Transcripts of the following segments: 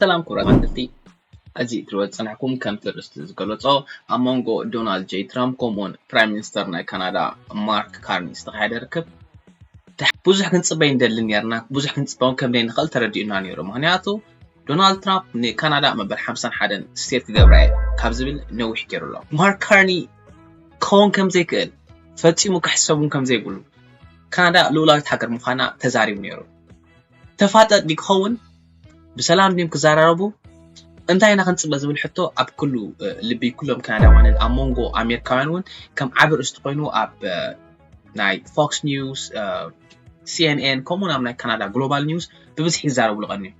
ሰላም ክቡራት ተኸታተልቲ፣ እዚ እትሪእዎ ዝጸናሕኩም ከምቲ ርእስቲ ዝገለጾ ኣብ መንጎ ዶናልድ ጄ ትራምፕ ከምኡውን ፕራይም ሚኒስተር ናይ ካናዳ ማርክ ካርኒ ዝተኻየደ ርክብ ብዙሕ ክንጽበ ኣይንደልን ነርና። ብዙሕ ክንጽበ እውን ከም ዘይንኽእል ተረዲኡና ነይሩ። ምኽንያቱ ዶናልድ ትራምፕ ንካናዳ መበል ሓምሳን ሓደን ስቴት ክገብራ እየ ካብ ዝብል ነዊሕ ገይሩ ኣሎ። ማርክ ካርኒ ክኸውን ከም ዘይክእል ፈጺሙ ክሕሰብ እውን ከም ዘይብሉ፣ ካናዳ ልኡላዊት ሃገር ምዃና ተዛሪቡ ነይሩ። ተፋጠጥ ድዩ ክኸውን? ብሰላም ድዮም ክዘራረቡ? እንታይ ኢና ክንጽበ ዝብል ሕቶ ኣብ ኩሉ ልቢ ኩሎም ካናዳውያንን ኣብ መንጎ ኣሜሪካውያን እውን ከም ዓቢ ርእስቲ ኮይኑ ኣብ ናይ ፎክስ ኒውስ፣ ሲኤንኤን ከምኡውን ኣብ ናይ ካናዳ ግሎባል ኒውስ ብብዝሒ ይዛረብሉ ቀንዮም።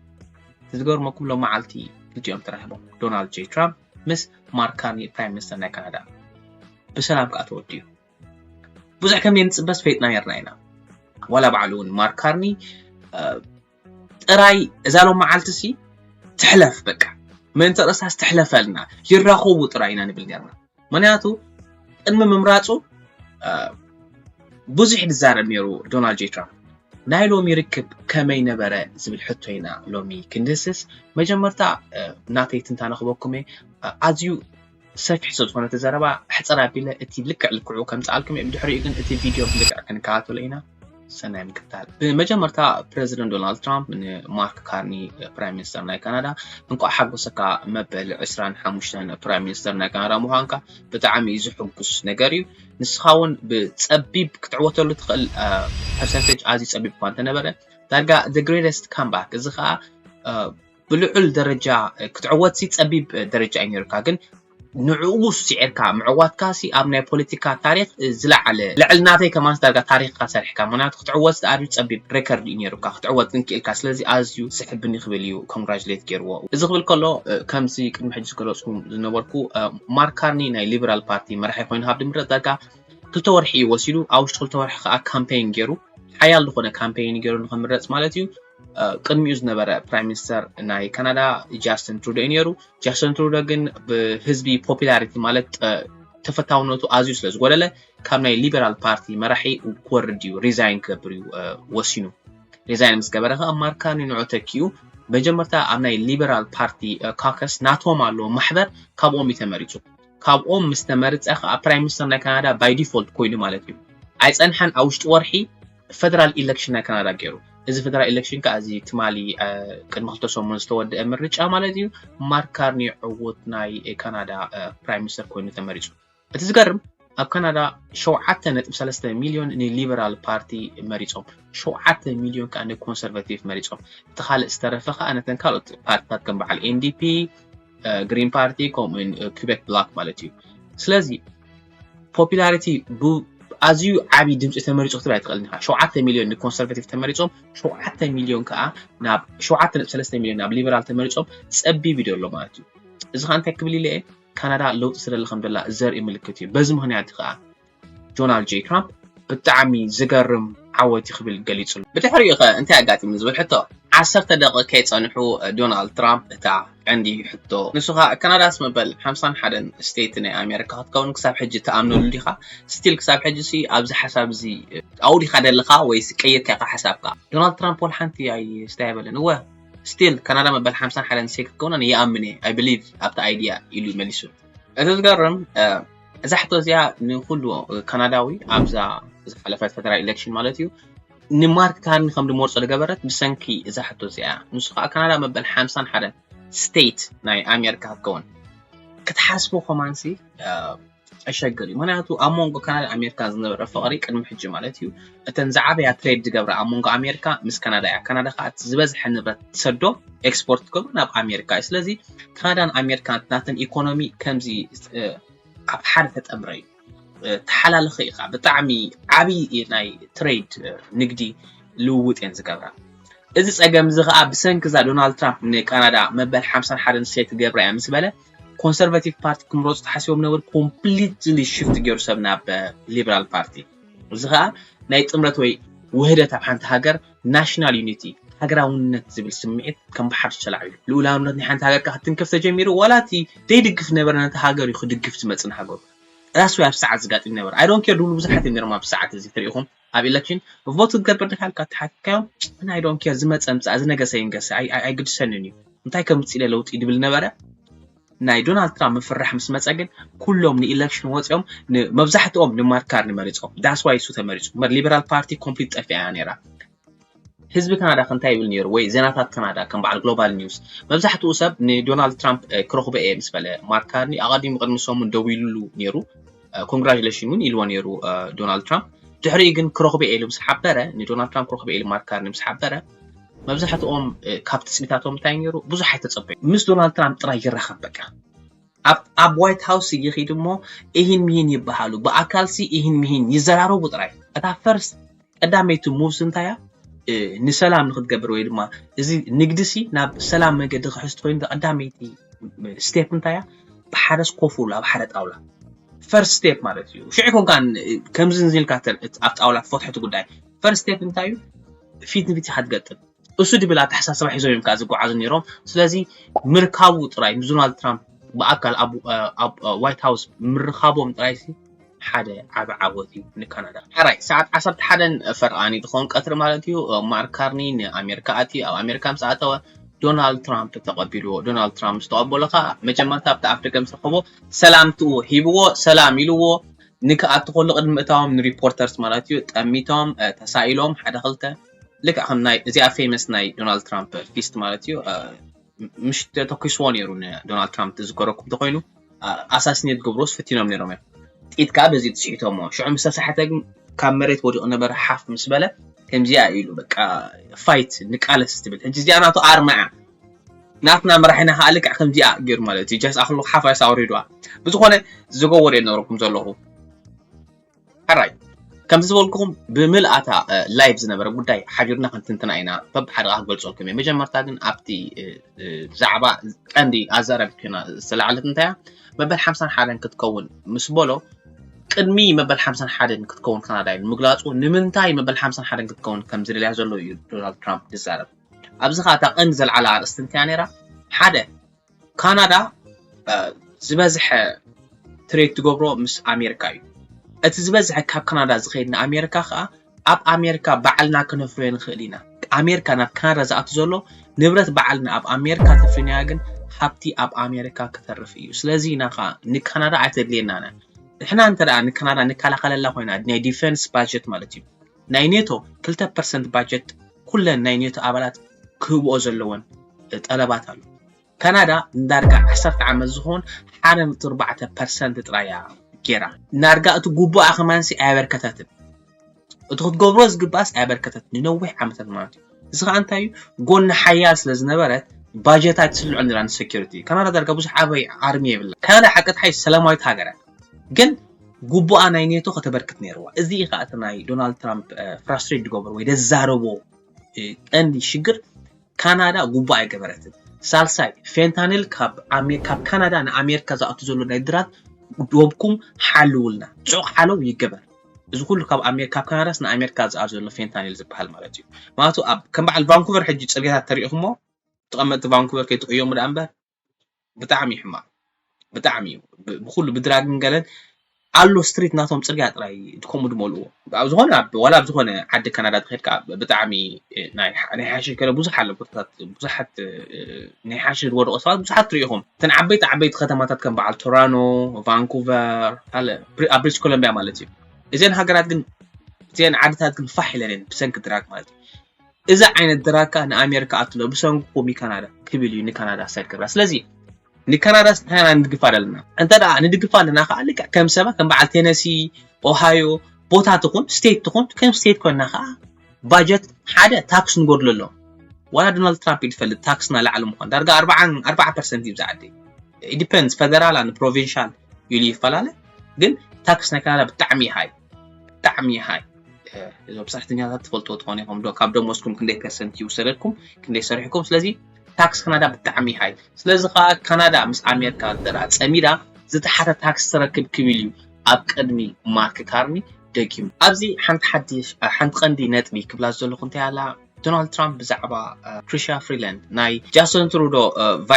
እቲ ዝገርመኩም ሎም መዓልቲ ክልቲኦም ተራኺቦም ዶናልድ ጄ ትራምፕ ምስ ማርክ ካርኒ ፕራይም ሚኒስተር ናይ ካናዳ ብሰላም ከዓ ተወዲኡ። ብዙሕ ከም ንጽበስ ፈይጥና ነርና ኢና። ዋላ ባዕሉ እውን ማርክ ካርኒ ጥራይ እዛ ሎም መዓልቲ ሲ ትሕለፍ፣ በቃ ምእንቲ ርእሳስ ትሕለፈልና፣ ይራኸቡ ጥራይ ኢና ንብል ነርና። ምኽንያቱ ቅድሚ ምምራጹ ብዙሕ ዝዛረብ ነይሩ ዶናልድ ጄ ትራምፕ። ናይ ሎሚ ርክብ ከመይ ነበረ ዝብል ሕቶ ኢና ሎሚ ክንድህስስ። መጀመርታ ናተይ ትንታነ ክበኩም እየ። ኣዝዩ ሰፊሕ ስለ ዝኾነ እቲ ዘረባ ሕጽር ኣቢለ እቲ ልክዕ ልክዑ ከምጽኣልኩም እየ። ብድሕሪኡ ግን እቲ ቪድዮ ብልክዕ ክንከታተሎ ኢና። ሰናይ ምክትታል። ብመጀመርታ ፕረዚደንት ዶናልድ ትራምፕ ንማርክ ካርኒ ፕራይም ሚኒስተር ናይ ካናዳ እንኳዕ ሓጎሰካ መበል ዕስራን ሓሙሽተን ፕራይም ሚኒስተር ናይ ካናዳ ምዃንካ ብጣዕሚ እዩ ዝሕጉስ ነገር እዩ። ንስኻ እውን ብጸቢብ ክትዕወተሉ ትኽእል ፐርሰንቴጅ ኣዝዩ ጸቢብ እኳ እንተነበረ ዳርጋ the greatest comeback እዚ ኸኣ ብልዑል ደረጃ ክትዕወትሲ ጸቢብ ደረጃ እዩ ነይሩካ ግን ንዕኡ ስዒርካ ምዕዋትካ ሲ ኣብ ናይ ፖለቲካ ታሪክ ዝለዓለ ልዕሊ ናተይ ከማን ዳርጋ ታሪክካ ሰሪሕካ ምክንያቱ ክትዕወት ዝኣርዩ ጸቢብ ሬከርድ እዩ ነይሩካ ክትዕወት ግን ክኢልካ ስለዚ ኣዝዩ ስሕብኒ ክብል እዩ ኮንግራጅሌት ገይርዎ እዚ ክብል ከሎ ከምዚ ቅድሚ ሕጂ ዝገለጽኩም ዝነበርኩ ማርክ ካርኒ ናይ ሊበራል ፓርቲ መራሒ ኮይኑ ካብ ድምረጽ ዳርጋ ክልተ ወርሒ እዩ ወሲዱ ኣብ ውሽጢ ክልተ ወርሒ ከዓ ካምፔን ገይሩ ሓያል ዝኾነ ካምፔን ገይሩ ንክምረጽ ማለት እዩ ቅድሚኡ ዝነበረ ፕራይም ሚኒስተር ናይ ካናዳ ጃስትን ትሩዶ እዩ ነይሩ። ጃስትን ትሩዶ ግን ብህዝቢ ፖፒላሪቲ ማለት ተፈታውነቱ ኣዝዩ ስለ ዝጎደለ ካብ ናይ ሊበራል ፓርቲ መራሒ ክወርድ እዩ ሪዛይን ክገብር እዩ ወሲኑ። ሪዛይን ምስ ገበረ ከዓ ማርክ ካርኒ ንዑ ተኪኡ መጀመርታ ኣብ ናይ ሊበራል ፓርቲ ካከስ ናቶም ኣለዎ ማሕበር ካብኦም እዩ ተመሪፁ። ካብኦም ምስ ተመርፀ ከዓ ፕራይም ሚኒስተር ናይ ካናዳ ባይ ዲፎልት ኮይኑ ማለት እዩ። ኣይፀንሐን ኣብ ውሽጢ ወርሒ ፈደራል ኢለክሽን ናይ ካናዳ ገይሩ። እዚ ፈደራል ኢለክሽን ከዓ እዚ ትማሊ ቅድሚ ክልተ ሰሙን ዝተወደአ ምርጫ ማለት እዩ። ማርክ ካርኒ ዕዉት ናይ ካናዳ ፕራይም ሚኒስተር ኮይኑ ተመሪፁ። እቲ ዝገርም ኣብ ካናዳ ሸውዓተ ነጥቢ ሰለስተ ሚልዮን ንሊበራል ፓርቲ መሪፆም፣ ሸውዓተ ሚልዮን ከዓ ንኮንሰርቫቲቭ መሪፆም። እቲ ካልእ ዝተረፈ ከዓ ነተን ካልኦት ፓርቲታት ከም በዓል ኤንዲፒ፣ ግሪን ፓርቲ ከምኡውን ኩቤክ ብላክ ማለት እዩ። ስለዚ ፖፒላሪቲ ኣዝዩ ዓብዪ ድምፂ ተመሪፁ ክትብል ኣይትኽእልን ኢኻ። ሸውዓተ ሚልዮን ንኮንሰርቫቲቭ ተመሪፆም፣ ሸውዓተ ሚልዮን ከዓ ናብ ሸውዓተ ነጥቢ ሰለስተ ሚልዮን ናብ ሊበራል ተመሪፆም ፀቢብ እዩ ዘሎ ማለት እዩ። እዚ ከዓ እንታይ ክብል ኢለ እየ ካናዳ ለውጢ ትደሊ ከም ዘላ ዘርኢ ምልክት እዩ። በዚ ምኽንያት ከዓ ዶናልድ ጄ ትራምፕ ብጣዕሚ ዝገርም ዓወት እዩ ክብል ገሊጹ። ብድሕሪኡ ከ እንታይ ኣጋጢሙ ዝብል ሕቶ ዓሰርተ ደቂቕ ከይጸንሑ ዶናልድ ትራምፕ እታ ቀንዲ ሕቶ ንሱ ኸኣ ካናዳስ መበል ሓምሳን ሓደን ስቴት ናይ ኣሜሪካ ክትከውን ክሳብ ሕጂ ትኣምነሉ ዲኻ? ስቲል ክሳብ ሕጂ ሲ ኣብዚ ሓሳብ እዚ ኣብኡ ዲኻ ደለኻ ወይስ ቀይርካ ኢኻ ሓሳብካ? ዶናልድ ትራምፕ ወላ ሓንቲ ኣይስተያበለን። እወ ስቲል ካናዳ መበል ሓምሳን ሓደን ስቴት ክትከውን ኣነ ይኣምን እየ፣ I believe ኣብቲ ኣይድያ ኢሉ መሊሱ። እቲ ዝገርም እዛ ሕቶ እዚኣ ንኩሉ ካናዳዊ ኣብዛ ዝሓለፈት ፈደራል ኢለክሽን ማለት እዩ ንማርክ ካርኒ ከም ድመርፆ ዝገበረት ብሰንኪ እዛ ሕቶ እዚኣ ንሱ ከዓ ካናዳ መበል ሓምሳን ሓደን ስቴት ናይ ኣሜሪካ ክትከውን ክትሓስቦ ከማንሲ ኣሸግር እዩ ምክንያቱ ኣብ መንጎ ካናዳ ኣሜሪካ ዝነበረ ፍቅሪ ቅድሚ ሕጂ ማለት እዩ እተን ዝዓበያ ትሬድ ዝገብራ ኣብ መንጎ ኣሜሪካ ምስ ካናዳ እያ ካናዳ ከዓ ዝበዝሐ ንብረት ትሰዶ ኤክስፖርት ትገብሩ ናብ ኣሜሪካ እዩ ስለዚ ካናዳን ኣሜሪካ ናተን ኢኮኖሚ ከምዚ ኣብ ሓደ ተጠምረ እዩ ተሓላልኸ ኢኻ ብጣዕሚ ዓብዪ ናይ ትሬድ ንግዲ ልውውጥ እየን ዝገብራ እዚ ፀገም እዚ ከዓ ብሰንኪ እዛ ዶናልድ ትራምፕ ንካናዳ መበል ሓምሳን ሓደን ስቴት ገብራ እያ ምስ በለ ኮንሰርቫቲቭ ፓርቲ ክምረፁ ተሓሲቦም ነበር ኮምፕሊትሊ ሽፍት ገይሩ ሰብ ናብ ሊበራል ፓርቲ እዚ ከዓ ናይ ጥምረት ወይ ውህደት ኣብ ሓንቲ ሃገር ናሽናል ዩኒቲ ሃገራውነት ዝብል ስምዒት ከም ብሓድሽ ተላዒሉ ልኡላውነት ናይ ሓንቲ ሃገር ከዓ ክትንከፍ ተጀሚሩ ዋላ እቲ ዘይድግፍ ነበረ ነቲ ሃገር እዩ ክድግፍ ዝመፅእ ንሃገሩ that's why ኣብ ሰዓት ዝጋጥም ነበር። I don't care ድብሉ ብዙሓት እዮም ነይሮም ኣብ ሰዓት እዚ ትሪኢኹም። ኣብ election vote ክትገብር ድካ ኢልካ ተሓትካዮም፣ I don't care ዝመፀ ምፃእ ዝነገሰ ይንገሰ ኣይግድሰንን እዩ። እንታይ ከምፅእ ኢለ ለውጢ ድብል ነበረ። ናይ ዶናልድ ትራምፕ ምፍራሕ ምስ መፀ ግን ኩሎም ን election ወፂኦም መብዛሕትኦም ን ማርክ ካርኒ መሪፆም። That's why እሱ ተመሪፁ። እምበር ሊበራል ፓርቲ complete ጠፊኣ እያ ነይራ። ህዝቢ ካናዳ ከ እንታይ ይብል ነይሩ? ወይ ዜናታት ካናዳ ከም በዓል ግሎባል ኒውስ መብዛሕትኡ ሰብ ንዶናልድ ትራምፕ ክረኽቦ እየ ምስ በለ ማርክ ካርኒ ኣቐዲሙ ቅድሚ ሰሙን ደዊሉሉ ነይሩ። ኮንግራጁሌሽን እውን ኢልዎ ነይሩ ዶናልድ ትራምፕ። ድሕሪኡ ግን ክረኽቦ እየ ኢሉ ምስ ሓበረ፣ ንዶናልድ ትራምፕ ክረኽቦ እየ ኢሉ ማርክ ካርኒ ምስ ሓበረ መብዛሕትኦም ካብ ትፅቢታቶም እንታይ ነይሩ? ብዙሕ ኣይተፀበዩ። ምስ ዶናልድ ትራምፕ ጥራይ ይራኸብ በቃ። ኣብ ዋይት ሃውስ ይኺድ እሞ ኢሂን ሚሂን ይበሃሉ። ብኣካልሲ ኢሂን ሚሂን ይዘራረቡ ጥራይ። እታ ፈርስት ቀዳመይቲ ሙቭስ እንታይ እያ? ንሰላም ንክትገብር ወይ ድማ እዚ ንግዲ ሲ ናብ ሰላም መገዲ ክሕዝ ተኮይኑ ቀዳመይቲ ስቴፕ እንታይ እያ? ብሓደስ ኮፍ ብሉ ኣብ ሓደ ጣውላ ፈርስት ስቴፕ ማለት እዩ። ሽዑ ኮንካ ከምዚ ንዚልካ ኣብ ጣውላ ትፈትሐቲ ጉዳይ ፈርስት ስቴፕ እንታይ እዩ? ፊት ንፊት ኢኻ ትገጥም። እሱ ድብል ኣተሓሳስባ ሒዞም እዮም ከዓ ዝጓዓዙ ነይሮም። ስለዚ ምርካቡ ጥራይ ምስ ዶናልድ ትራምፕ ብኣካል ኣብ ዋይት ሃውስ ምርኻቦም ጥራይ ሓደ ዓቢ ዓወት እዩ ንካናዳ። ሕራይ ሰዓት ዓሰርተ ሓደን ፈርቓኒ ትኸውን ቀትሪ ማለት እዩ። ማርክ ካርኒ ንኣሜሪካ ኣትዩ። ኣብ ኣሜሪካ ምስ ኣተወ ዶናልድ ትራምፕ ተቐቢልዎ። ዶናልድ ትራምፕ ምስ ተቐበሎ ከዓ መጀመርታ ኣብቲ ኣፍ ደገ ምስ ረኸቦ ሰላምትኡ ሂብዎ፣ ሰላም ኢልዎ። ንክኣቱ ከሎ ቅድሚ ምእታዎም ንሪፖርተርስ ማለት እዩ ጠሚቶም ተሳኢሎም ሓደ ክልተ ልክዕ ከም ናይ እዚኣ ፌመስ ናይ ዶናልድ ትራምፕ ፊስት ማለት እዩ። ምሽ ተተኪስዎ ነይሩ ንዶናልድ ትራምፕ ትዝከረኩም እንተኮይኑ ኣሳሲኔት ገብሮስ ፈቲኖም ነይሮም እዮም። ጥይት ከዓ በዚ ትስሒቶሞ ሽዑ ምስ ተሳሕተ ግን ካብ መሬት ወዲቑ ነበረ ሓፍ ምስ በለ ከምዚኣ ኢሉ በቃ ፋይት ንቃለስ ትብል ሕጂ እዚኣ ናቱ ኣርማ እያ። ናትና መራሒና ከዓ ልክዕ ከምዚኣ ገይሩ ማለት እዩ ጃስ ኣክሉ ሓፋሽ ኣውሪድዋ። ብዝኮነ ዝገበሩ የነበረኩም ዘለኹ ሕራይ ከምዚ ዝበልኩኹም ብምልኣታ ላይቭ ዝነበረ ጉዳይ ሓቢርና ክንትንትና ኢና። በብሓደ ከዓ ክገልፀልኩም እየ። መጀመርታ ግን ኣብቲ ዛዕባ ቀንዲ ኣዛራቢት ኮይና ዝተላዓለት እንታይ እያ? መበል ሓምሳን ሓደን ክትከውን ምስ በሎ ቅድሚ መበል ሓምሳን ሓደን ክትከውን ካናዳ ኢሉ ምግላፁ ንምንታይ መበል ሓምሳን ሓደን ክትከውን ከም ዝደልያ ዘሎ እዩ ዶናልድ ትራምፕ ዝዛረብ። ኣብዚ ከዓ እታ ቀንዲ ዘልዓላ ኣርእስቲ እንታይ እያ ነይራ? ሓደ ካናዳ ዝበዝሐ ትሬድ ትገብሮ ምስ ኣሜሪካ እዩ። እቲ ዝበዝሐ ካብ ካናዳ ዝኸይድ ንኣሜሪካ ከዓ ኣብ ኣሜሪካ ባዕልና ክነፍርዮ ንኽእል ኢና። ኣሜሪካ ናብ ካናዳ ዝኣቱ ዘሎ ንብረት ባዕልና ኣብ ኣሜሪካ ተፍሪናዮ ግን ሃብቲ ኣብ ኣሜሪካ ክተርፍ እዩ። ስለዚ ኢና ከዓ ንካናዳ ኣይተድልየናን እያ። ንሕና እንተ ደኣ ንካናዳ ንከላኸለላ ኮይና ናይ ዲፈንስ ባጀት ማለት እዩ ናይ ኔቶ ክልተ ፐርሰንት ባጀት ኩለን ናይ ኔቶ ኣባላት ክህብኦ ዘለወን ጠለባት ኣሎ። ካናዳ ንዳርጋ ዓሰርተ ዓመት ዝኸውን ሓደ ነጥቢ ኣርባዕተ ፐርሰንት ጥራይ እያ ገይራ። ንዳርጋ እቲ ግቡኣ ከማንሲ ኣየበርከተትን። እቲ ክትገብሮ ዝግባኣስ ኣየበርከተትን ንነዊሕ ዓመታት ማለት እዩ። እዚ ከዓ እንታይ እዩ? ጎኒ ሓያል ስለ ዝነበረት ባጀታ ትስልዖ ነራ ንሰኪሪቲ። ካናዳ ዳርጋ ብዙሕ ዓበይ ኣርሚ የብላ። ካናዳ ሓቂ ተሓይ ሰላማዊት ሃገር እያ። ግን ግቡኣ ናይ ኔቶ ከተበርክት ነይርዋ። እዚ እዩ ከዓ እቲ ናይ ዶናልድ ትራምፕ ፍራስትሬት ዝገበሮ ወይ ደዛረቦ ቀንዲ ሽግር ካናዳ ግቡእ ኣይገበረትን። ሳልሳይ ፌንታኒል ካብ ካናዳ ንኣሜሪካ ዝኣቱ ዘሎ ናይ ድራግ ዶብኩም ሓልውልና ጽዑቕ ሓለው ይገበር። እዚ ኩሉ ካብ ካናዳስ ንኣሜሪካ ዝኣቱ ዘሎ ፌንታኒል ዝበሃል ማለት እዩ። ማለቱ ኣብ ከም በዓል ቫንኩቨር ሕጂ ጽርግያታት ተሪኢኹሞ ተቐመጥቲ ቫንኩቨር ከይትቕየሙ ደኣ እምበር ብጣዕሚ እዩ ሕማቕ። ብጣዕሚ እዩ ብኩሉ ብድራግን ገለን ኣሎ ስትሪት ናቶም ፅርግያ ጥራይ ከምኡ ድመልዎ። ኣብ ዝኾነ ዋላ ኣብ ዝኾነ ዓዲ ካናዳ ተኸድካ ብጣዕሚ ናይ ሓሽሽ ገለ ብዙሕ ኣሎ ቦታታት ብዙሓት ናይ ሓሽሽ ዝወደቑ ሰባት ብዙሓት ትሪኢኹም። እተን ዓበይቲ ዓበይቲ ከተማታት ከም በዓል ቶራኖ፣ ቫንኩቨር፣ ኣብ ብሪትሽ ኮሎምቢያ ማለት እዩ። እዘን ሃገራት ግን እዘን ዓድታት ግን ፋሕ ኢለን እየን ብሰንኪ ድራግ ማለት እዩ። እዚ ዓይነት ድራካ ንኣሜሪካ ኣትሎ ብሰንኩ ኮሚ ካናዳ ክብል እዩ ንካናዳ ሳይድ ክብላ። ስለዚ ንካናዳ ስታና ንድግፋ ኣለና። እንተ ደኣ ንድግፋ ኣለና ከዓ ልክዕ ከም ሰባ ከም በዓል ቴነሲ፣ ኦሃዮ ቦታ ትኹን ስቴት ትኹን ከም ስቴት ኮይና ከዓ ባጀት ሓደ ታክስ ንጎድሎ ኣሎ። ዋላ ዶናልድ ትራምፕ ይፈልጥ ታክስና ላዕሊ ምኳን ዳርጋ ኣርባዓ ፐርሰንት እዩ ብዛዓዲ ዲፐንስ ፈደራል ን ፕሮቪንሻል ኢሉ ይፈላለ። ግን ታክስ ናይ ካናዳ ብጣዕሚ ሃይ ብጣዕሚ ሃይ። እዞም ሰራሕተኛታት ትፈልጥዎ ትኾኑ ኢኹም ዶ ካብ ደሞዝኩም ክንደይ ፐርሰንት ይውሰደልኩም ክንደይ ሰሪሕኩም። ስለዚ ታክስ ካናዳ ብጣዕሚ ሃይ። ስለዚ ከዓ ካናዳ ምስ ኣሜሪካ እንተ ጸሚዳ ዝተሓተ ታክስ ትረክብ ክብል እዩ ኣብ ቅድሚ ማርክ ካርኒ ደጊሙ። ኣብዚ ሓንቲ ሓንቲ ቀንዲ ነጥቢ ክብላ ዘለኹ እንታይ ኣላ ዶናልድ ትራምፕ ብዛዕባ ክሪሻ ፍሪላንድ ናይ ጃስቲን ትሩዶ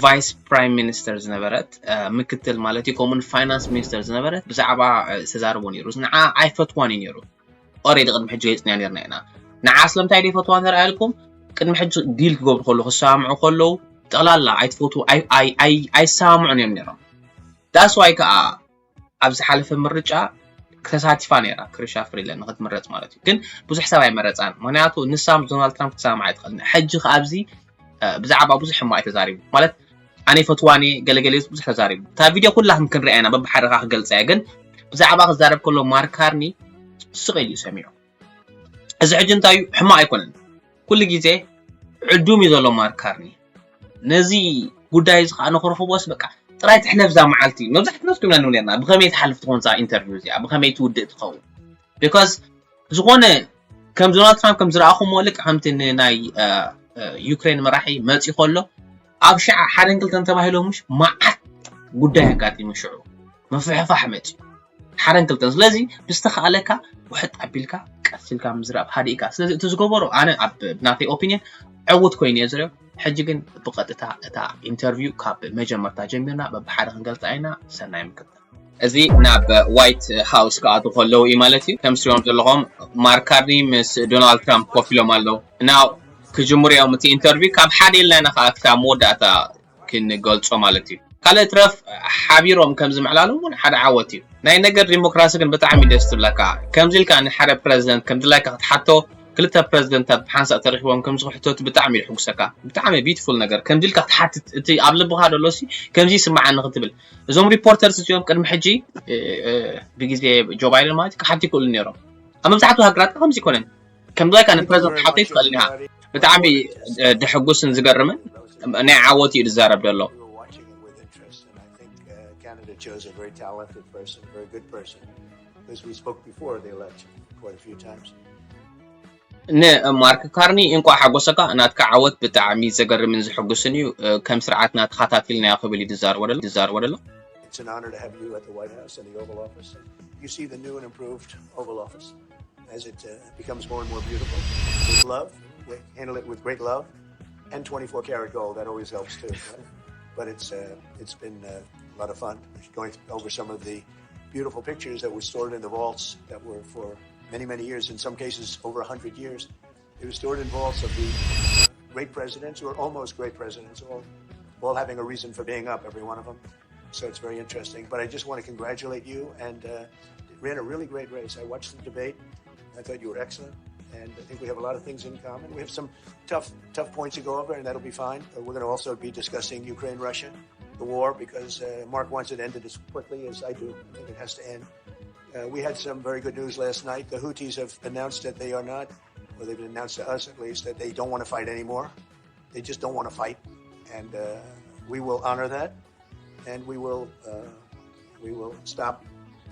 ቫይስ ፕራይም ሚኒስተር ዝነበረት ምክትል ማለት እዩ ከምኡን ፋይናንስ ሚኒስተር ዝነበረት ብዛዕባ ዝተዛረቦ ነይሩ። ንዓ ኣይፈትዋን እዩ ነይሩ። ኦሬዲ ቅድሚ ሕጂ ገሊፅና ነርና ኢና። ንዓ ስለምንታይ ደይፈትዋ ንርኣየልኩም ቅድሚ ሕጂ ዲል ክገብሩ ከለዉ ክሰማምዑ ከለዉ ጠቕላላ ኣይትፈትዉ ኣይሰማምዑን እዮም ነይሮም። ዳስ ዋይ ከዓ ኣብ ዝሓለፈ ምርጫ ተሳቲፋ ነይራ ክሪሻ ፍሪላንድ ንክትምረፅ ማለት እዩ። ግን ብዙሕ ሰብ ኣይመረፃን። ምክንያቱ ንሳ ምስ ዶናልድ ትራምፕ ክትሰማማዕ ኣይትኽእልን። ሕጂ ከዓ ኣብዚ ብዛዕባ ብዙሕ ሕማቕ እዩ ተዛሪቡ። ማለት ኣነ ይፈትዋን እየ ገለገለ ብዙሕ ተዛሪቡ። እታ ቪድዮ ኩላትኩም ክንሪኣ ኢና በብሓደ ከዓ ክገልፃ እየ። ግን ብዛዕባ ክዛረብ ከሎ ማርክ ካርኒ ስቕ ኢሉ እዩ ሰሚዑ። እዚ ሕጂ እንታይ እዩ ሕማቕ ኣይኮነን። ኩሉ ግዜ ዕዱም እዩ ዘሎ ማርክ ካርኒ። ነዚ ጉዳይ እዚ ከዓ ንክረኽቦስ በቃ ጥራይ ትሕለፍ እዛ መዓልቲ። መብዛሕትናትኩም ኢና ንብል ነርና ብኸመይ ትሓልፍ ትኸውን እዛ ኢንተርቪው እዚኣ ብኸመይ ትውድእ ትኸውን። ቢካዝ ዝኾነ ከም ዶናልድ ትራምፕ ከም ዝረኣኹሞ ልክዕ ከምቲ ንናይ ዩክሬን መራሒ መፂ ከሎ ኣብ ሸዓ ሓደን ክልተን ተባሂሎም ምሽ መዓት ጉዳይ ኣጋጢሙ ሽዑ ምፍሕፋሕ መፂ ሓደን ክልተን። ስለዚ ብዝተኻእለካ ውሕጥ ኣቢልካ ቀስ ኢልካ ምዝራብ ሃዲእካ። ስለዚ እቲ ዝገበሮ ኣነ ኣብ ናተይ ኦፒኒየን ዕውት ኮይኑ እየ ዝሪኦ። ሕጂ ግን ብቐጥታ እታ ኢንተርቪው ካብ መጀመርታ ጀሚርና በብሓደ ክንገልፃ ኢና። ሰናይ ምክትታል። እዚ ናብ ዋይት ሃውስ ክኣትዉ ከለዉ እዩ ማለት እዩ። ከም ስሪኦም ዘለኹም ማርክ ካርኒ ምስ ዶናልድ ትራምፕ ኮፍ ኢሎም ኣለዉ። ናው ክጅምሩ እዮም እቲ ኢንተርቪው። ካብ ሓደ ኢልና ኢና ከዓ ክሳብ መወዳእታ ክንገልጾ ማለት እዩ። ካልእ ትረፍ ሓቢሮም ከም ዝምዕላሉ እውን ሓደ ዓወት እዩ። ናይ ነገር ዲሞክራሲ ግን ብጣዕሚ ደስ ትብለካ። ከምዚ ኢልካ ንሓደ ፕረዚደንት ከም ድላይካ ክትሓቶ ክልተ ፕረዚደንታት ብሓንሳእ ተረኪቦም ከምዚ ክሕተቱ ብጣዕሚ የሕጉሰካ። ብጣዕሚ ቢዩቲፉል ነገር ከምዚ ኢልካ ክትሓትት እቲ ኣብ ልብኻ ዘሎ ሲ ከምዚ ይስምዓኒ ክትብል። እዞም ሪፖርተርስ እዚኦም ቅድሚ ሕጂ ብግዜ ጆ ባይደን ማለት ክሓቱ ይክእሉ ነይሮም። ኣብ መብዛሕትኡ ሃገራት ከምዚ ይኮነን። ከም ድላይካ ንፕረዚደንት ክትሓቶ ይትኽእል ኢኻ። ብጣዕሚ ደሕጉስን ዝገርምን ናይ ዓወት እዩ ዝዛረብ ዘሎ። Canada chose a very talented person, a very good person, because we spoke before the election quite a few times. ንማርክ ካርኒ እንቋዕ ሓጎሰካ። ናትካ ዓወት ብጣዕሚ ዘገርምን ዝሕጉስን እዩ። ከም ስርዓትና ተኸታቲልናዮ ክብል እዩ ዝዛረቦ ዘሎ። It's an honor to have you at the White House and the Oval Office. You see the new and improved Oval Office as it uh, becomes more and more beautiful. With love, we handle it with great love and twenty-four karat gold. That always helps too. Right? But it's uh, it's been uh, a lot of fun going over some of the beautiful pictures that were stored in the vaults that were for many, many years, in some cases over one hundred years. They were stored in vaults of the great presidents, who are almost great presidents, all, all having a reason for being up, every one of them. So it's very interesting. But I just want to congratulate you and uh, ran a really great race. I watched the debate. I thought you were excellent. And I think we have a lot of things in common. We have some tough, tough points to go over, and that'll be fine. Uh, we're going to also be discussing Ukraine, Russia, the war, because uh, Mark wants it ended as quickly as I do. I think it has to end. Uh, we had some very good news last night. The Houthis have announced that they are not, or they've announced to us at least, that they don't want to fight anymore. They just don't want to fight. And uh, we will honor that. And we will, uh, we will stop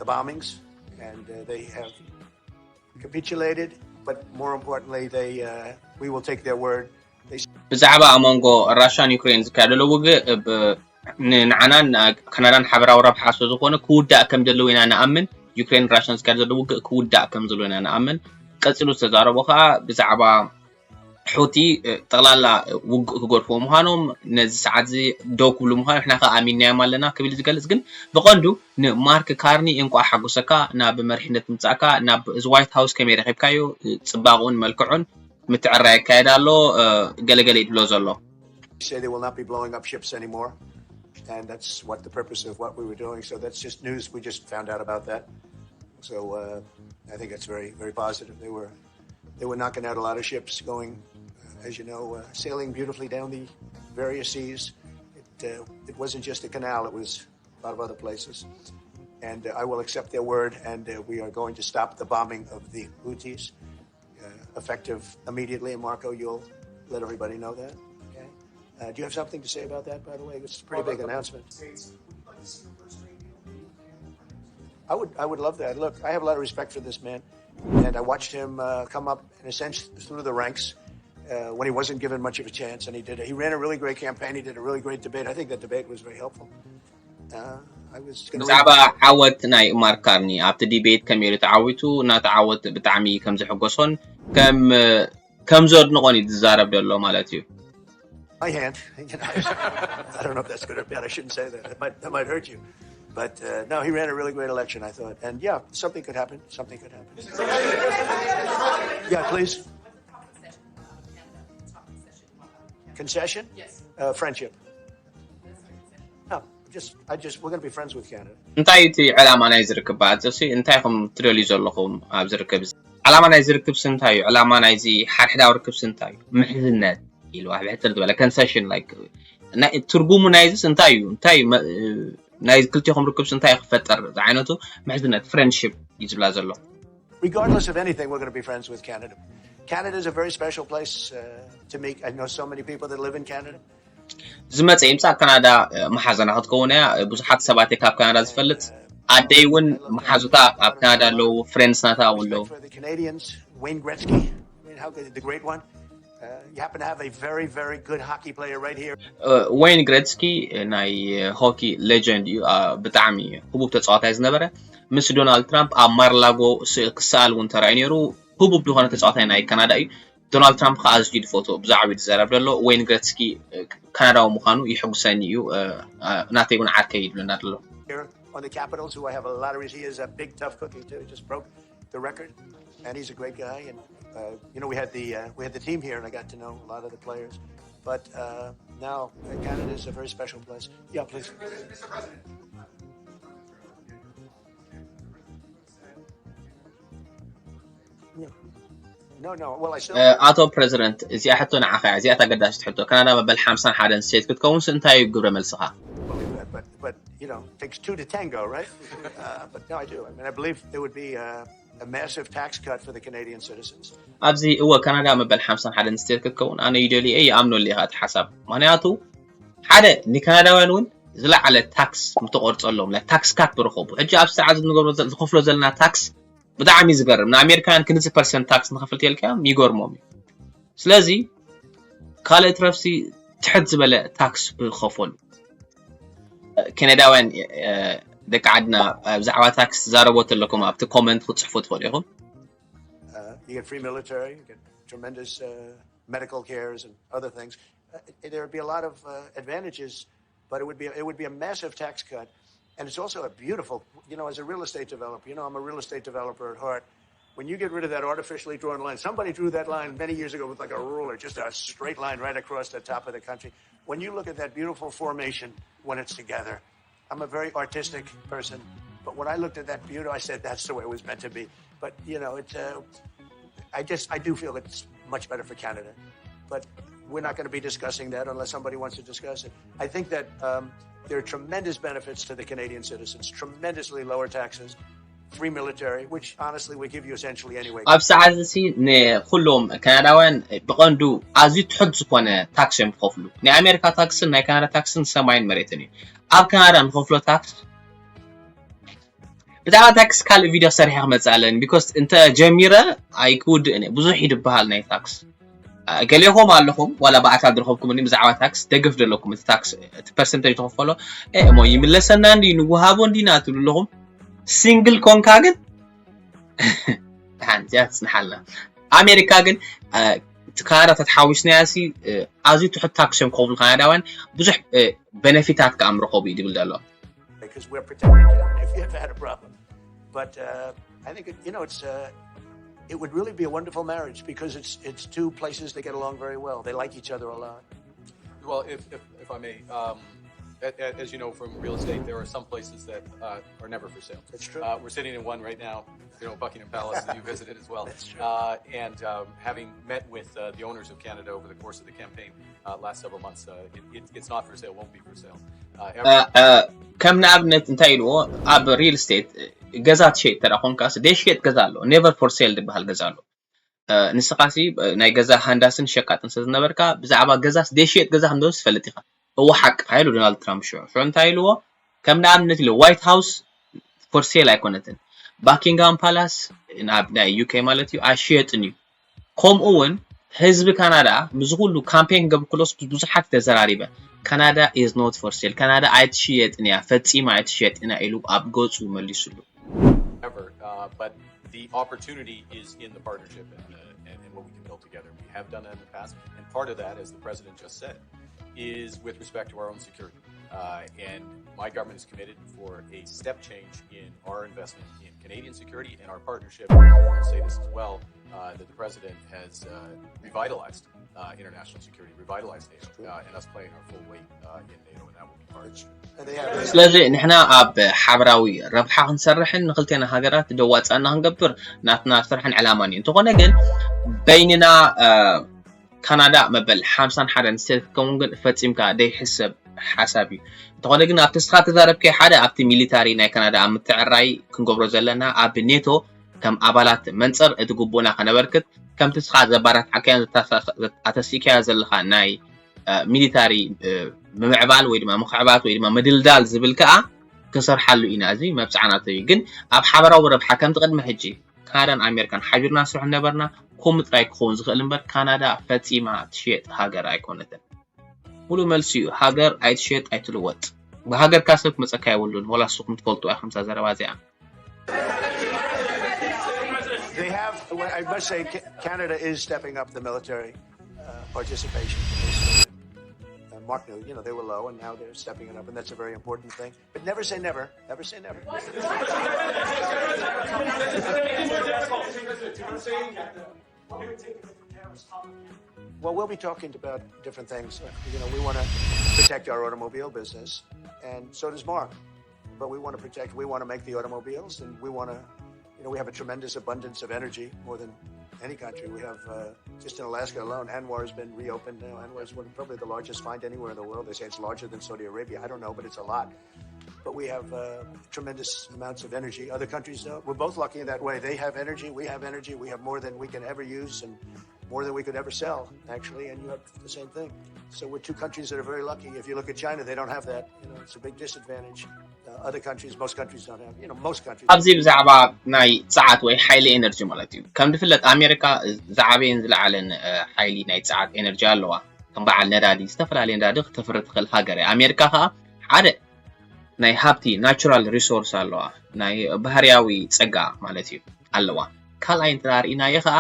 the bombings. And uh, they have capitulated, but more importantly, they, uh, we will take their word. ብዛዕባ ኣብ መንጎ ራሻን ዩክሬን ዝካየድ ዘሎ ውግእ ንዓናን ካናዳን ሓበራዊ ረብሓ ስለ ዝኾነ ክውዳእ ከም ዘለዎ ኢና ንኣምን። ዩክሬን ራሻን ዝካየድ ዘሎ ውግእ ክውዳእ ከም ዘለዎ ኢና ንኣምን። ቀፂሉ ዝተዛረቦ ከዓ ብዛዕባ ሑቲ ጠቕላላ ውግእ ክገድፍዎ ምዃኖም ነዚ ሰዓት እዚ ደው ክብሉ ምዃኖም ንሕና ከዓ ኣሚንናዮም ኣለና ክብል ዝገልፅ ግን ብቐንዱ ንማርክ ካርኒ እንቋዕ ሓጎሰካ ናብ መሪሕነት ምምፃእካ ናብ እዚ ዋይት ሃውስ ከመይ ረኺብካዮ? ፅባቕኡን መልክዑን ምትዕራይ ይካየድ ኣሎ። ገለገለ ይድሎ ዘሎ Say they will not be blowing up ships anymore. And that's what the purpose of what we were doing. So that's just news. We just found out about that. So uh, I think that's very, very positive. They were they were knocking out a lot of ships going, uh, as you know, uh, sailing beautifully down the various seas. It, uh, it wasn't just the canal; it was a lot of other places. And uh, I will accept their word, and uh, we are going to stop the bombing of the Houthis, uh, effective immediately. And Marco, you'll let everybody know that. Okay. Uh, do you have something to say about that? By the way, it's a pretty big announcement. I would, I would love that. Look, I have a lot of respect for this man, and I watched him uh, come up in a sense through the ranks uh, when he wasn't given much of a chance, and he did. He ran a really great campaign. He did a really great debate. I think that debate was very helpful. Uh, I was going to. ብዛዕባ ዓወት ናይ ማርክ ካርኒ ኣብቲ ዲቤት ከመይ ኢሉ ተዓዊቱ ናቲ ዓወት ብጣዕሚ ከም ዝሕጎሶን ከም ከም ዘድንቖን እዩ ዝዛረብ ዘሎ ማለት እዩ። My hand. You know, I don't know if that's good or bad. I shouldn't say that. It might, that might hurt you. But uh, no, he ran a really great election, I thought. And yeah, something could happen. Something could happen. Yeah, please. Concession? Yes. Uh, friendship. No, just, I just, we're going to be friends with Canada. እንታይ እቲ ዕላማ ናይ ዝርክብ በዓል ሲ እንታይ ኹም ትደልዩ ዘለኹም ኣብዚ ርክብ እዚ? ዕላማ ናይ ዝርክብ ሲ እንታይ እዩ? ዕላማ ናይዚ ሓድሕዳዊ ርክብ ሲ እንታይ እዩ? ምሕዝነት ኢሉ ኣብ ሕትር ዝበለ concession like ትርጉሙ ናይዚ ሲ እንታይ እዩ? እንታይ ናይ ክልቲኹም ርክብ ሲ እንታይ ክፈጠር ዝዓይነቱ ምሕዝነት friendship እዩ ዝብላ ዘሎ። Regardless of anything, we're going to be friends with Canada. Canada is a very special place uh, to me. I know so many people that live in Canada. ዝመፀ ይምፃእ ካናዳ መሓዘና ክትከውን እያ። ብዙሓት ሰባት ካብ ካናዳ ዝፈልጥ ኣደይ እውን መሓዙታ ኣብ ካናዳ ኣለዉ፣ friends ናታ እውን ኣለዉ። For the Canadians, Wayne Gretzky, I mean, how could the great one? Uh, you happen to have a very, very good hockey player right here. Wayne Gretzky ናይ hockey legend እዩ። ብጣዕሚ ህቡብ ተፃዋታይ ዝነበረ ምስ ዶናልድ ትራምፕ ኣብ ማርላጎ ክሰኣል እውን ተራእዩ ነይሩ። ህቡብ ዝኾነ ተፃዋታይ ናይ ካናዳ እዩ። ዶናልድ ትራምፕ ከዓ ኣዝዩ ዝፈትዎ ብዛዕባ ዝዛረብ ዘሎ ወይን ግረትስኪ ካናዳዊ ምዃኑ ይሕጉሰኒ እዩ። ናተይ እውን ዓርከይ ይብለና ዘሎ። On the Capitals, who I have a lot of respect. He is a big tough cookie too. He just broke the record, and he's a great guy. And uh, you know, we had the uh, we had the team here, and I got to know a lot of the players. But uh, now uh, Canada is a very special place. Yeah, please. No, no. Well, I still. ኣቶ ፕረዚደንት፣ እዚኣ ሕቶ ንዓኻ እያ። እዚኣ ተገዳሲት ሕቶ። ካናዳ መበል ሓምሳን ሓደን ስቴት ክትከውንስ እንታይ እዩ ግብረ መልስኻ? But, but you know, it takes two to tango, right? Uh, but no, I do. I mean, I believe there would be uh, a massive tax cut for the Canadian citizens. ኣብዚ እወ ካናዳ መበል ሓምሳን ሓደን ስቴት ክትከውን ኣነ ይደልየ ይኣምነሉ ኢኻ እቲ ሓሳብ። ምክንያቱ ሓደ ንካናዳውያን እውን ዝለዓለ ታክስ ምተቆርፀሎም ናይ ታክስ ካት ብረኸቡ። ሕጂ ኣብ ሰዓት ዝንገብሮ ዝኸፍሎ ዘለና ታክስ ብጣዕሚ ዝገርም። ንኣሜሪካውያን ክንዚ ፐርሰንት ታክስ ንኸፍል ተልካዮም ይገርሞም እዩ። ስለዚ ካልእ ትረፍሲ ትሕት ዝበለ ታክስ ብኸፈሉ። ከነዳውያን ደቂ ዓድና ብዛዕባ ታክስ ትዛረቦ ተለኩም ኣብቲ ኮመንት ክትፅሕፉ ትኽእሉ ኢኹም። Uh, you get free military, you get tremendous uh, medical cares and other things. Uh, there would be a lot of uh, advantages, but it would be it would be a massive tax cut, and it's also a beautiful. You know, as a real estate developer, you know, I'm a real estate developer at heart. When you get rid of that artificially drawn line, somebody drew that line many years ago with like a ruler, just a straight line right across the top of the country. When you look at that beautiful formation when it's together, I'm a very artistic person, but when I looked at that beauty, I said that's the way it was meant to be. But you know, it. Uh, I just I do feel it's much better for Canada, but we're not going to be discussing that unless somebody wants to discuss it. I think that um, there are tremendous benefits to the Canadian citizens, tremendously lower taxes, free military, which honestly we give you essentially anyway. ኣብ ሰዓት እዚ ንኩሎም ካናዳውያን ብቐንዱ ኣዝዩ ትሑት ዝኾነ ታክስ እዮም ዝኸፍሉ። ናይ ኣሜሪካ ታክስን ናይ ካናዳ ታክስን ሰማይን መሬትን እዩ። ኣብ ካናዳ ንኸፍሎ ታክስ ብዛዕባ ታክስ ካልእ ቪድዮ ሰሪሐ ክመፅእ ኣለኒ። ቢኮስ እንተ ጀሚረ ኣይክውድእን እየ። ብዙሕ ይድበሃል ናይ ታክስ። ገሌኹም ኣለኹም ዋላ ብኣካል ዝረኸብኩምኒ ብዛዕባ ታክስ ደገፍ ዘለኩም እቲ ታክስ እቲ ፐርሰንተጅ ተኸፈሎ እሞ ይምለሰና እንዲ ንውሃቦ እንዲና ትብሉ ኣለኹም። ሲንግል ኮንካ ግን ሓንቲ እያ ትፅንሓልና። ኣሜሪካ ግን እቲ ካናዳ ተተሓዊስናያ ሲ ኣዝዩ ትሑት ታክስ እዮም ክኸፍሉ ካናዳውያን ብዙሕ ቤነፊታት ከዓ ምረኸቡ እዩ ዝብል ዘሎ። Because we're protecting Canada if you ever had a problem. But uh, I think it, you know it's uh, it would really be a wonderful marriage because it's it's two places that get along very well. They like each other a lot. Well, if if, if I may, um, a- a- as you know from real estate, there are some places that uh, are never for sale. It's true. Uh, we're sitting in one right now, you know, Buckingham Palace that you visited as well. That's true. Uh, and um, having met with uh, the owners of Canada over the course of the campaign uh, last several months, uh, it, it, it's not for sale, won't be for sale. Uh, ever. ከም ንኣብነት እንታይ ኢልዎ ኣብ ሪል ስቴት ገዛ ትሸጥ ተዳ ኮንካስ ደይሽየጥ ገዛ ኣሎ። ኔቨር ፎር ሴል ዝበሃል ገዛ ኣሎ። ንስኻሲ ናይ ገዛ ሃንዳስን ሸቃጥን ስለ ዝነበርካ ብዛዕባ ገዛስ ደይሽየጥ ገዛ ከም ዘሎ ትፈልጥ ኢኻ። እወ ሓቅኻ ኢሉ ዶናልድ ትራምፕ ሽዑ ሽዑ እንታይ ኢልዎ? ከም ንኣብነት ኢሉ ዋይት ሃውስ ፎር ሴል ኣይኮነትን። ባኪንግሃም ፓላስ ኣብ ናይ ዩ ኬ ማለት እዩ ኣይሽየጥን እዩ። ከምኡ እውን ህዝቢ ካናዳ ምስዚ ኩሉ ካምፔን ክገብር ከሎስ ብዙሓት ተዘራሪበ ካናዳ is not for sale ካናዳ ኣይትሽየጥን እያ ፈፂማ ኣይትሽየጥን እያ ኢሉ ኣብ ገፁ መሊሱሉ። Ever, uh, but the opportunity is in the partnership, and, uh, and, what we can build together. We have done that in the past, and part of that, as the president just said, is with respect to our own security. Uh, and my government is committed for a step change in our investment in Canadian security and our partnership. I'll say this as well, uh, that the president has uh, revitalized uh, international security, revitalized NATO, uh, and us playing our full weight uh, in NATO, and that will be part of it. ስለዚ ንሕና ኣብ ሓበራዊ ረብሓ ክንሰርሕን ንክልቴና ሃገራት ደዋፃና ክንገብር ናትና ስራሕን ዕላማን እዩ። እንተኾነ ግን በይንና ካናዳ መበል ሓምሳን ሓደን ስቴት ክትከውን ግን ፈፂምካ ደይሕሰብ ሓሳብ እዩ። እንተኾነ ግን ኣብቲ ስኻ ተዛረብከ ሓደ ኣብቲ ሚሊታሪ ናይ ካናዳ ኣብ ምትዕራይ ክንገብሮ ዘለና ኣብ ኔቶ ከም ኣባላት መንፅር እቲ ግቡእና ከነበርክት ከምቲ ስኻ ዘባራት ዓካያን ኣተሲካያ ዘለኻ ናይ ሚሊታሪ ምምዕባል ወይ ድማ ምክዕባት ወይ ድማ ምድልዳል ዝብል ከዓ ክሰርሓሉ ኢና። እዚ መብፅዓናቶ እዩ። ግን ኣብ ሓበራዊ ረብሓ ከምቲ ቅድሚ ሕጂ ካናዳን ኣሜሪካን ሓቢርና ንስርሑ ነበርና ከምኡ ጥራይ ክኸውን ዝኽእል እምበር ካናዳ ፈፂማ ትሽየጥ ሃገር ኣይኮነትን። ሙሉ መልሲ እዩ። ሃገር ኣይትሸጥ ኣይትልወጥ። ብሃገርካ ሰብ ክመፀካ የብሉን። ወላ ንስኹም ትፈልጡ ኢኹም እዛ ዘረባ እዚኣ። They have, I must say, Canada is stepping up the military uh, participation. Uh, Mark Milley, you know, they were low, and now they're stepping it up, and that's a very important thing. But never say never. Never say never. Well, we'll be talking about different things. You know, we want to protect our automobile business, and so does Mark. But we want to protect, we want to make the automobiles, and we want to, you know, we have a tremendous abundance of energy, more than any country. We have, uh, just in Alaska alone, ANWR has been reopened now. ANWR is one, probably the largest find anywhere in the world. They say it's larger than Saudi Arabia. I don't know, but it's a lot. But we have uh, tremendous amounts of energy. Other countries, uh, we're both lucky in that way. They have energy, we have energy, we have more than we can ever use and more than we could ever sell, actually, and you have the same thing. So we're two countries that are very lucky. If you look at China, they don't have that. You know, it's a big disadvantage. Uh, other countries, most countries don't have, you know, most countries. ኣብዚ ብዛዕባ ናይ ፀዓት ወይ ሓይሊ ኤነርጂ ማለት እዩ። ከም ዝፍለጥ ኣሜሪካ ዝዓበየን ዝለዓለን ሓይሊ ናይ ፀዓት ኤነርጂ ኣለዋ። ከም በዓል ነዳዲ፣ ዝተፈላለየ ነዳዲ ክተፍሪ ትኽእል ሃገር እያ። ኣሜሪካ ከዓ ሓደ ናይ ሃብቲ ናቹራል ሪሶርስ ኣለዋ፣ ናይ ባህርያዊ ፀጋ ማለት እዩ ኣለዋ። ካልኣይ እንተ ርኢናዮ ከዓ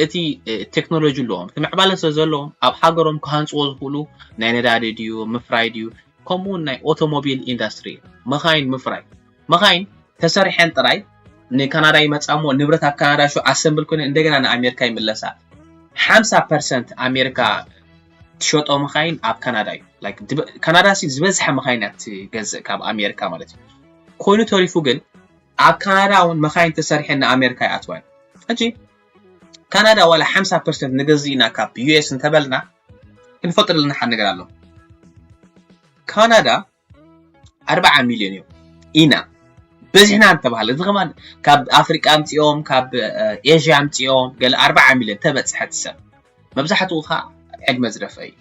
እቲ ቴክኖሎጂ ኣለዎም፣ እቲ ምዕባለ ስለ ዘለዎም ኣብ ሃገሮም ክሃንፅዎ ዝኽእሉ ናይ ነዳዲ ድዩ ምፍራይ ድዩ፣ ከምኡ እውን ናይ ኦቶሞቢል ኢንዳስትሪ፣ መኻይን ምፍራይ። መኻይን ተሰሪሐን ጥራይ ንካናዳ ይመፃ እሞ ንብረት ኣብ ካናዳ ሹ ኣሰምብል ኮይነ እንደገና ንኣሜሪካ ይምለሳ። ሓምሳ ፐርሰንት ኣሜሪካ ትሸጦ መኻይን ኣብ ካናዳ እዩ። ካናዳ ሲ ዝበዝሐ መኻይን እያ ትገዝእ ካብ ኣሜሪካ ማለት እዩ። ኮይኑ ተሪፉ ግን ኣብ ካናዳ እውን መኻይን ተሰሪሐን ንኣሜሪካ ይኣትዋ እዩ። ሕጂ ካናዳ ዋላ ሓምሳ ፐርሰንት ንገዝእ ኢና ካብ ዩኤስ እንተበልና ክንፈጥር ዘለና ሓደ ነገር ኣሎ። ካናዳ ኣርባዓ ሚልዮን እዮም ኢና በዚሕና እንተባሃለ፣ እዚ ከማን ካብ ኣፍሪቃ ኣምፂኦም ካብ ኤዥያ ኣምፂኦም ገለ ኣርባዓ ሚልዮን ተበፅሐ እቲ ሰብ፣ መብዛሕትኡ ከዓ ዕድመ ዝደፈ እዩ።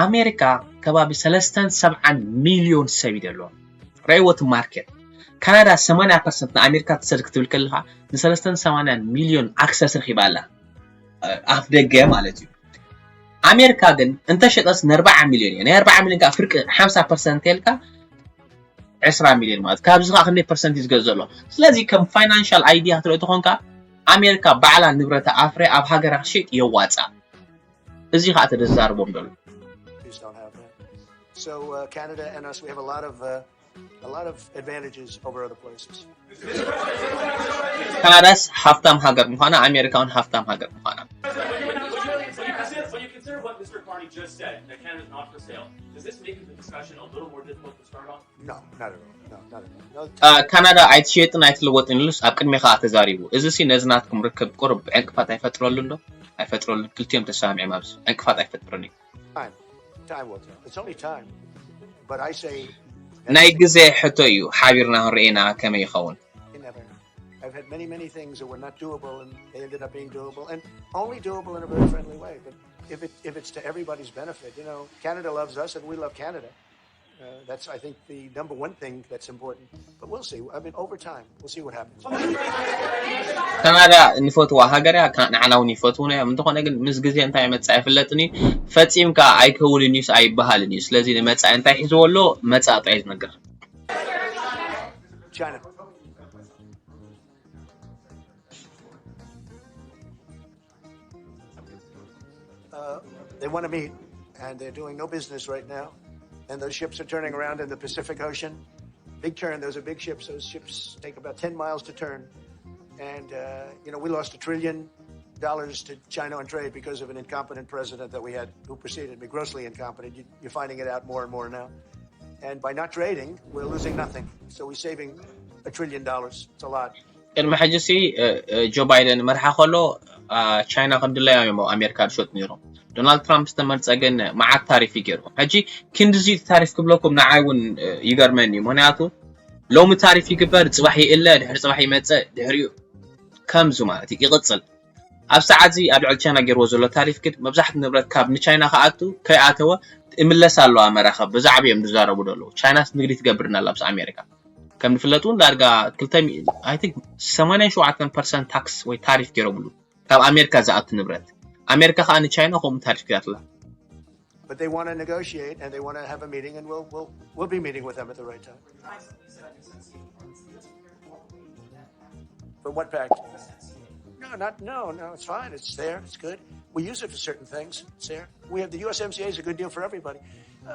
ኣሜሪካ ከባቢ ሰለስተን ሰብዓን ሚልዮን ሰብ እዩ ዘለዎም። ረእይዎ እቲ ማርኬት። ካናዳ ሰማንያ ፐርሰንት ንኣሜሪካ ትሰድ ክትብል ከለካ ንሰለስተን ሰማንያን ሚልዮን ኣክሰስ ረኪባ ኣላ ኣፍ ደገ ማለት እዩ። ኣሜሪካ ግን እንተሸጠስ ንኣርባዓ ሚልዮን እዩ። ናይ ኣርባዓ ሚልዮን ከዓ ፍርቂ ሓምሳ ፐርሰንት የልካ ዕስራ ሚልዮን ማለት ካብዚ ከዓ ክንደይ ፐርሰንት እዩ ዝገዝእ ዘሎ። ስለዚ ከም ፋይናንሻል ኣይዲያ ክትርኢ ተኾንካ ኣሜሪካ ባዕላ ንብረታ ኣፍርያ ኣብ ሃገራ ክትሸጥ የዋፃ። እዚ ከዓ ተደዛርቦም ደሎ። Please don't have that. So uh, Canada and us, we have a lot of uh, a lot of advantages over other places. ካናዳስ ሃፍታም ሃገር ምዃና ኣሜሪካ እውን ሃፍታም ሃገር ምዃና። But you consider, but you consider what Mister Carney just said, that Canada's not for sale. Does this make the discussion a little more difficult to start on? No, not at all. No, not at all. No, ካናዳ ኣይትሸጥን ኣይትልወጥን ኢሉስ ኣብ ቅድሜ ከዓ ተዛሪቡ። እዚ ሲ ነዚ ናትኩም ርክብ ቁሩብ ዕንቅፋት ኣይፈጥረሉን ዶ? ኣይፈጥረሉን። ክልቲኦም ተሰማሚዖም ኣብዚ ዕንቅፋት ኣይፈጥርን እዩ። time. Time will tell. It's only time. But I say ናይ ግዜ ሕቶ እዩ። ሓቢርና ክንርኤና ከመይ ይኸውን? You never know. I've had many, many things that were not doable, and they ended up being doable, and only doable in a very friendly way. But if it if it's to everybody's benefit, you know, Canada loves us, and we love Canada. Uh, that's, I think, the number one thing that's important. But we'll see. I mean, over time, we'll see what happens. ካናዳ ንፈትዋ ሃገር እያ፣ ንዓና እውን ይፈትውና እዮም። እንተኾነ ግን ምስ ግዜ እንታይ መፃ ኣይፍለጥን እዩ። ፈፂምካ ኣይከውንን እዩስ ኣይበሃልን እዩ። ስለዚ ንመፃኢ እንታይ ሒዝዎ ኣሎ መፃ ጥራይ ዝነግር። China. They want to meet, and they're doing no business right now. And those ships are turning around in the Pacific Ocean. Big turn. Those are big ships. Those ships take about ten miles to turn. And, uh, you know, we lost a trillion dollars to China on trade because of an incompetent president that we had who preceded me, grossly incompetent. You, you're finding it out more and more now. And by not trading, we're losing nothing. So we're saving a trillion dollars. It's a lot. ቅድሚ ሕጂ ሲ ጆ ባይደን መርሓ ከሎ ቻይና ከም ድላዮም እዮም ኣብ ኣሜሪካ ዝሸጡ ነይሮም። ዶናልድ ትራምፕ ዝተመርፀ ግን መዓት ታሪፍ ይገይሩ። ሕጂ ክንድዚ ታሪፍ ክብለኩም ንዓይ እውን ይገርመኒ እዩ። ምክንያቱ ሎሚ ታሪፍ ይግበር፣ ፅባሕ ይእለ፣ ድሕሪ ፅባሕ ይመፀ፣ ድሕሪኡ ከምዚ ማለት እዩ ይቕፅል። ኣብ ሰዓት እዚ ኣብ ልዕሊ ቻይና ገይርዎ ዘሎ ታሪፍ ግን መብዛሕትኡ ንብረት ካብ ንቻይና ክኣቱ ከይኣተወ እምለስ ኣለዋ መራኸብ ብዛዕባ እዮም ዝዛረቡ ዘለዉ። ቻይናስ ንግዲ ትገብር እናላ ምስ ኣሜሪካ ከም ዝፍለጥ እውን ዳርጋ ክልተ ሚእቲ I think ሰማንያን ሸውዓተን ፐርሰንት ታክስ ወይ ታሪፍ ገይሮምሉ ካብ ኣሜሪካ ዝኣቱ ንብረት። ኣሜሪካ ከዓ ንቻይና ከምኡ ታሪፍ ገይራትላ። But they want to negotiate and they want to have a meeting, and we'll, we'll, we'll be meeting with them at the right time. For what package? No, not, no, no, it's fine. It's there. It's good. We use it for certain things. It's there. We have the U S M C A is a good deal for everybody.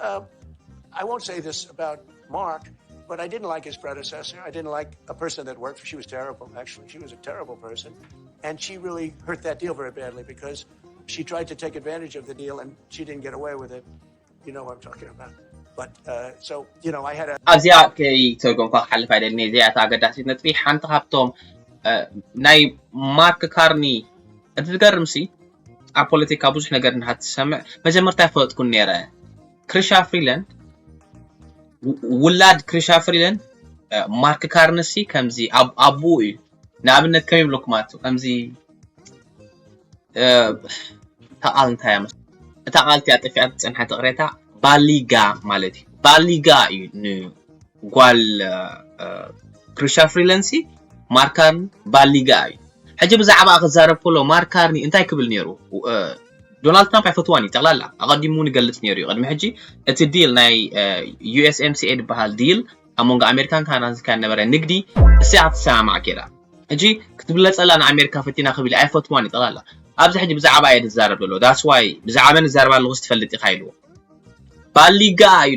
Uh, I won't say this about Mark, but I didn't like his predecessor. I didn't like a person that worked for. She was terrible, actually. She was a terrible person. And she really hurt that deal very badly because she tried to take advantage of the deal and she didn't get away with it. You know what I'm talking about. But uh, so, you know, I had a. ኣብዚኣ ከይተርጎምኳ ክሓልፍ ኣይደልን። እዚኣ እታ ኣገዳሲት ነጥቢ ሓንቲ ካብቶም ናይ ማርክ ካርኒ እቲ ዝገርም ሲ ኣብ ፖለቲካ ብዙሕ ነገር እንድሕር ትሰምዕ መጀመርታ ኣይፈለጥኩን ነይረ። ክሪሻ ፍሪላንድ ውላድ ክሪሻ ፍሪላንድ ማርክ ካርኒ ሲ ከምዚ ኣቡኡ እዩ። ንኣብነት ከመይ ይብለኩም ኣቱ ከምዚ እታ ቃል እንታይ እያ እታ ቃል እቲኣ ጠፊኣ ዝፀንሐት ቅሬታ ባሊጋ ማለት እዩ። ባሊጋ እዩ ንጓል ክሪሻ ፍሪላንሲ ማርካርን ባሊጋ እዩ። ሕጂ ብዛዕባ ክዛረብ ከሎ ማርካርኒ እንታይ ክብል ነይሩ? ዶናልድ ትራምፕ ኣይፈትዋን እዩ ጠቕላላ ኣቐዲሙ እውን ይገልፅ ነይሩ እዩ። ቅድሚ ሕጂ እቲ ዲል ናይ ዩኤስኤምሲኤ ዝበሃል ዲል ኣብ መንጎ ኣሜሪካን ካናዳን ዝካየድ ነበረ ንግዲ እሲኣ ክትሰማማዕ ከይዳ ሕጂ ክትብለፀላ ንኣሜሪካ ፈቲና ክብል ኣይፈትዋን እዩ ጠቕላላ ኣብዚ ሕጂ ብዛዕባ እየ ዝዛረብ ዘሎ that's why ብዛዕባ ንዛረብ ኣለኹ ዝትፈልጥ ኢኻ ኢልዎ ባሊጋ እዩ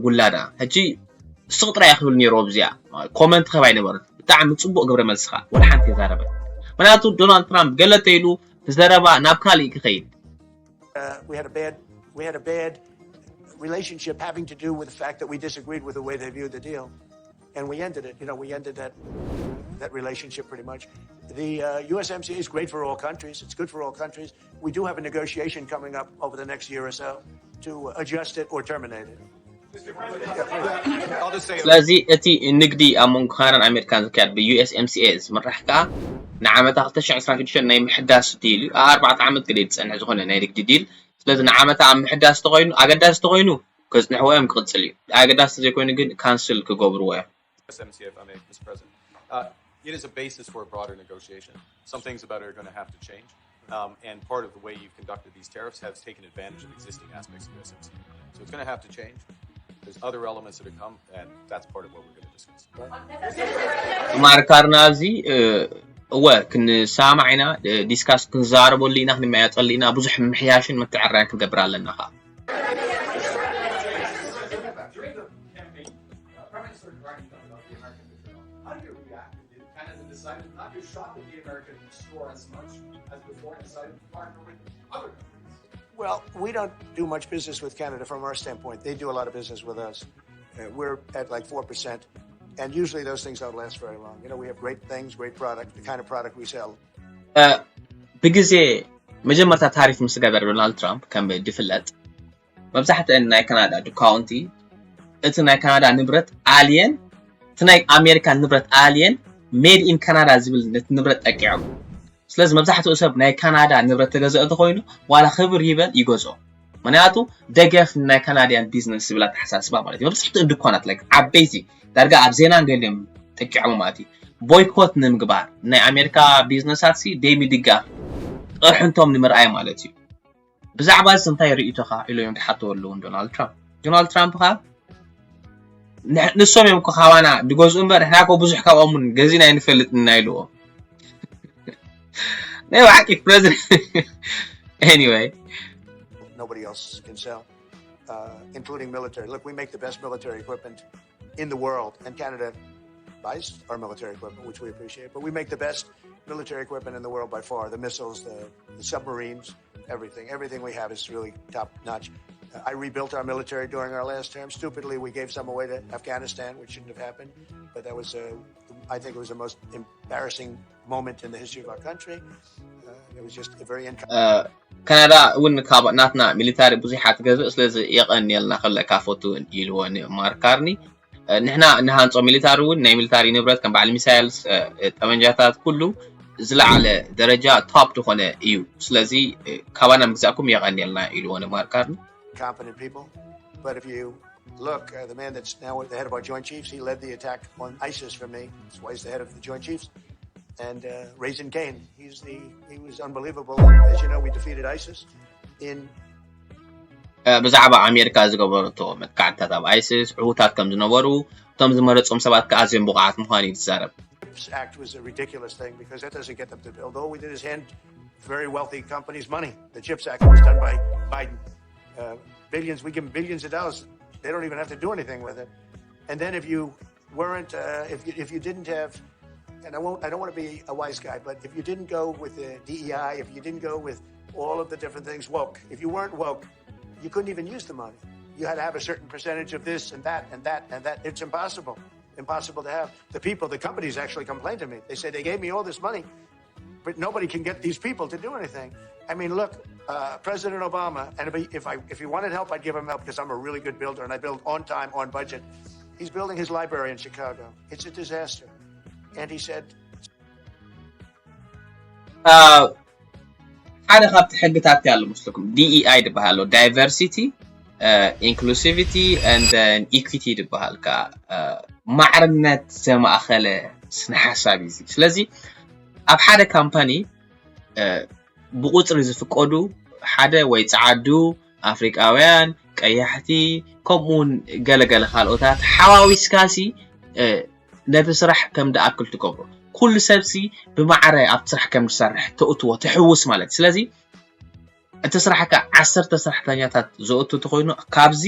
ውላዳ ሕጂ ስቕ ጥራይ ክብል ነይሩ ኣብዚኣ ኮመንት ክህብ ኣይነበረን ብጣዕሚ ፅቡቕ ግብረ መልስኻ ወላ ሓንቲ የዛረበ ምክንያቱ ዶናልድ ትራምፕ ገለ ተይሉ ብዘረባ ናብ ካሊእ ክኸይድ we had a bad we had a bad relationship having to do with the fact that we disagreed with the way they viewed the deal. And we ended it. You know, we ended that that relationship pretty much. The uh, U S M C A is great for all countries. It's good for all countries. We do have a negotiation coming up over the next year or so to adjust it or terminate it. ስለዚ እቲ ንግዲ ኣብ መንጎ ካናዳን ኣሜሪካን ዝካየድ ብዩ ኤስ ኤም ሲ ኤ ዝምራሕ ከዓ ንዓመታ ክልተ ሽሕን ዕስራን ሽዱሽተን ናይ ምሕዳስ ዲል እዩ ኣብ ኣርባዕተ ዓመት ግደ ዝፀንሕ ዝኾነ ናይ ንግዲ ዲል ስለዚ ንዓመታ ኣብ ምሕዳስ ተኮይኑ ኣገዳሲ ተኮይኑ ከፅንሕዎ እዮም ክቅፅል እዩ ኣገዳሲ ተዘይኮይኑ ግን ካንስል ክገብርዎ እዮም S M C F M A, Mister President. Uh, it is a basis for a broader negotiation. Some things about it are going to have to change. Um, and part of the way you've conducted these tariffs has taken advantage of existing aspects of U S M C. So it's going to have to change. There's other elements that have come, and that's part of what we're going to discuss. ማርካርና ኣብዚ እወ ክንሰማማዕ ኢና ዲስካስ ክንዛረበሉ ኢና ክንመያፀሉ ኢና ብዙሕ ምሕያሽን ምትዕራን ክንገብር ኣለና ከዓ How do you react if Canada decided not to shop at the American store as much as before and decided to partner with other countries? Well, we don't do much business with Canada from our standpoint. They do a lot of business with us. Uh, we're at like four percent. And usually those things don't last very long. You know, we have great things, great product, the kind of product we sell. ብግዜ መጀመርታ ታሪፍ ምስ ገበረ ዶናልድ ትራምፕ ከም ዝፍለጥ መብዛሕትአን ናይ ካናዳ ዱካውንቲ እቲ ናይ ካናዳ ንብረት ኣልየን እቲ ናይ ኣሜሪካ ንብረት ኣልየን made in Canada ዝብል ነቲ ንብረት ጠቂዖም ስለዚ መብዛሕትኡ ሰብ ናይ ካናዳ ንብረት ተገዘአ ተኮይኑ ዋላ ክብር ይበል ይገዝኦ ምክንያቱ ደገፍ ናይ ካናድያን ቢዝነስ ዝብል ኣተሓሳስባ ማለት እዩ መብዛሕትኡ ድኳናት like ዓበይቲ ዳርጋ ኣብ ዜና ገሊኦም ጠቂዖም ማለት እዩ boycott ንምግባር ናይ ኣሜሪካ ቢዝነሳት ሲ ደይ ምድጋፍ ቅርሕንቶም ንምርኣይ ማለት እዩ ብዛዕባ እዚ እንታይ ርእይቶኻ ኢሎም እዮም ዝሓተዎ ኣለዉ ዶናልድ ትራምፕ ዶናልድ ትራምፕ ኸዓ ንሶም እዮም እኮ ካባና ዝገዝኡ እምበር ንሕና እኮ ብዙሕ ካብኦም እውን ገዚእና ኣይንፈልጥን ኢና ኢልዎም ናይ ብሓቂ ፕረዚደንት anyway nobody else can sell, uh, including military. Look, we make the best military equipment in the world, and Canada buys our military equipment, which we appreciate. But we make the best military equipment in the world by far, the missiles, the, the submarines, everything. Everything we have is really top notch. Uh, I rebuilt our military during our last term. Stupidly, we gave some away to Afghanistan, which shouldn't have happened. But that was, uh, I think it was the most embarrassing moment in the history of our country. Uh, it was just a very ካናዳ እውን ካብ ናትና ሚሊታሪ ብዙሓት ገዝእ ስለዚ የቐንየልና ከለካ ፈቱ ኢልዎ ማርክ ካርኒ። ንሕና እንሃንፆ ሚሊታሪ እውን ናይ ሚሊታሪ ንብረት ከም በዓል ሚሳይልስ፣ ጠመንጃታት፣ ኩሉ ዝለዓለ ደረጃ ቶፕ ዝኾነ እዩ። ስለዚ ካባና ምግዛእኩም የቐንየልና ኢልዎ ንማርክ ካርኒ። Competent people. But if you look, uh, the man that's now the head of our Joint Chiefs, he led the attack on ISIS for me. That's why he's the head of the Joint Chiefs. And uh, Raising Cain, he's the he was unbelievable. As you know, we defeated ISIS in ብዛዕባ ኣሜሪካ ዝገበረቶ መጥቃዕትታት ኣብ ኣይስስ ዕዉታት ከም ዝነበሩ፣ እቶም ዝመረፆም ሰባት ከዓ ኣዝዮም ብቑዓት ምዃኑ እዩ ዝዛረብ። Chips Act was a ridiculous thing because that doesn't get them to build. All we did is hand very wealthy companies money. The Chips Act was done by Biden. Uh, billions, we give them billions of dollars. They don't even have to do anything with it. And then if you weren't, uh, if you, if you didn't have, and I won't, I don't want to be a wise guy, but if you didn't go with the D E I, if you didn't go with all of the different things woke, if you weren't woke, you couldn't even use the money. You had to have a certain percentage of this and that and that and that. It's impossible, impossible to have. The people, the companies actually complained to me. They said they gave me all this money, but nobody can get these people to do anything. I mean, look, uh, President Obama, and if, he, if I if he wanted help, I'd give him help because I'm a really good builder and I build on time, on budget. He's building his library in Chicago. It's a disaster. And he said, ሓደ ካብቲ ሕግታት ኣሎ መስለኩም፣ ዲኢኣይ ዝበሃል ኣሎ፣ ዳይቨርሲቲ፣ ኢንክሉሲቪቲ ኤንድ ኢኩዊቲ ዝበሃል ከዓ ማዕርነት ዘማእኸለ ስነ ሓሳብ እዩ። ስለዚ ኣብ ሓደ ካምፓኒ ብቁፅሪ ዝፍቀዱ ሓደ ወይ ፀዓዱ፣ ኣፍሪቃውያን፣ ቀያሕቲ፣ ከምኡውን ገለገለ ካልኦታት ሓዋዊስካሲ ነቲ ስራሕ ከም ድኣክል ትገብሮ። ኩሉ ሰብሲ ብማዕረ ኣብቲ ስራሕ ከም ዝሰርሕ ተእትዎ፣ ትሕውስ ማለት እዩ። ስለዚ እቲ ስራሕ ከ ዓሰርተ ሰራሕተኛታት ዘእቱ እንተኮይኑ፣ ካብዚ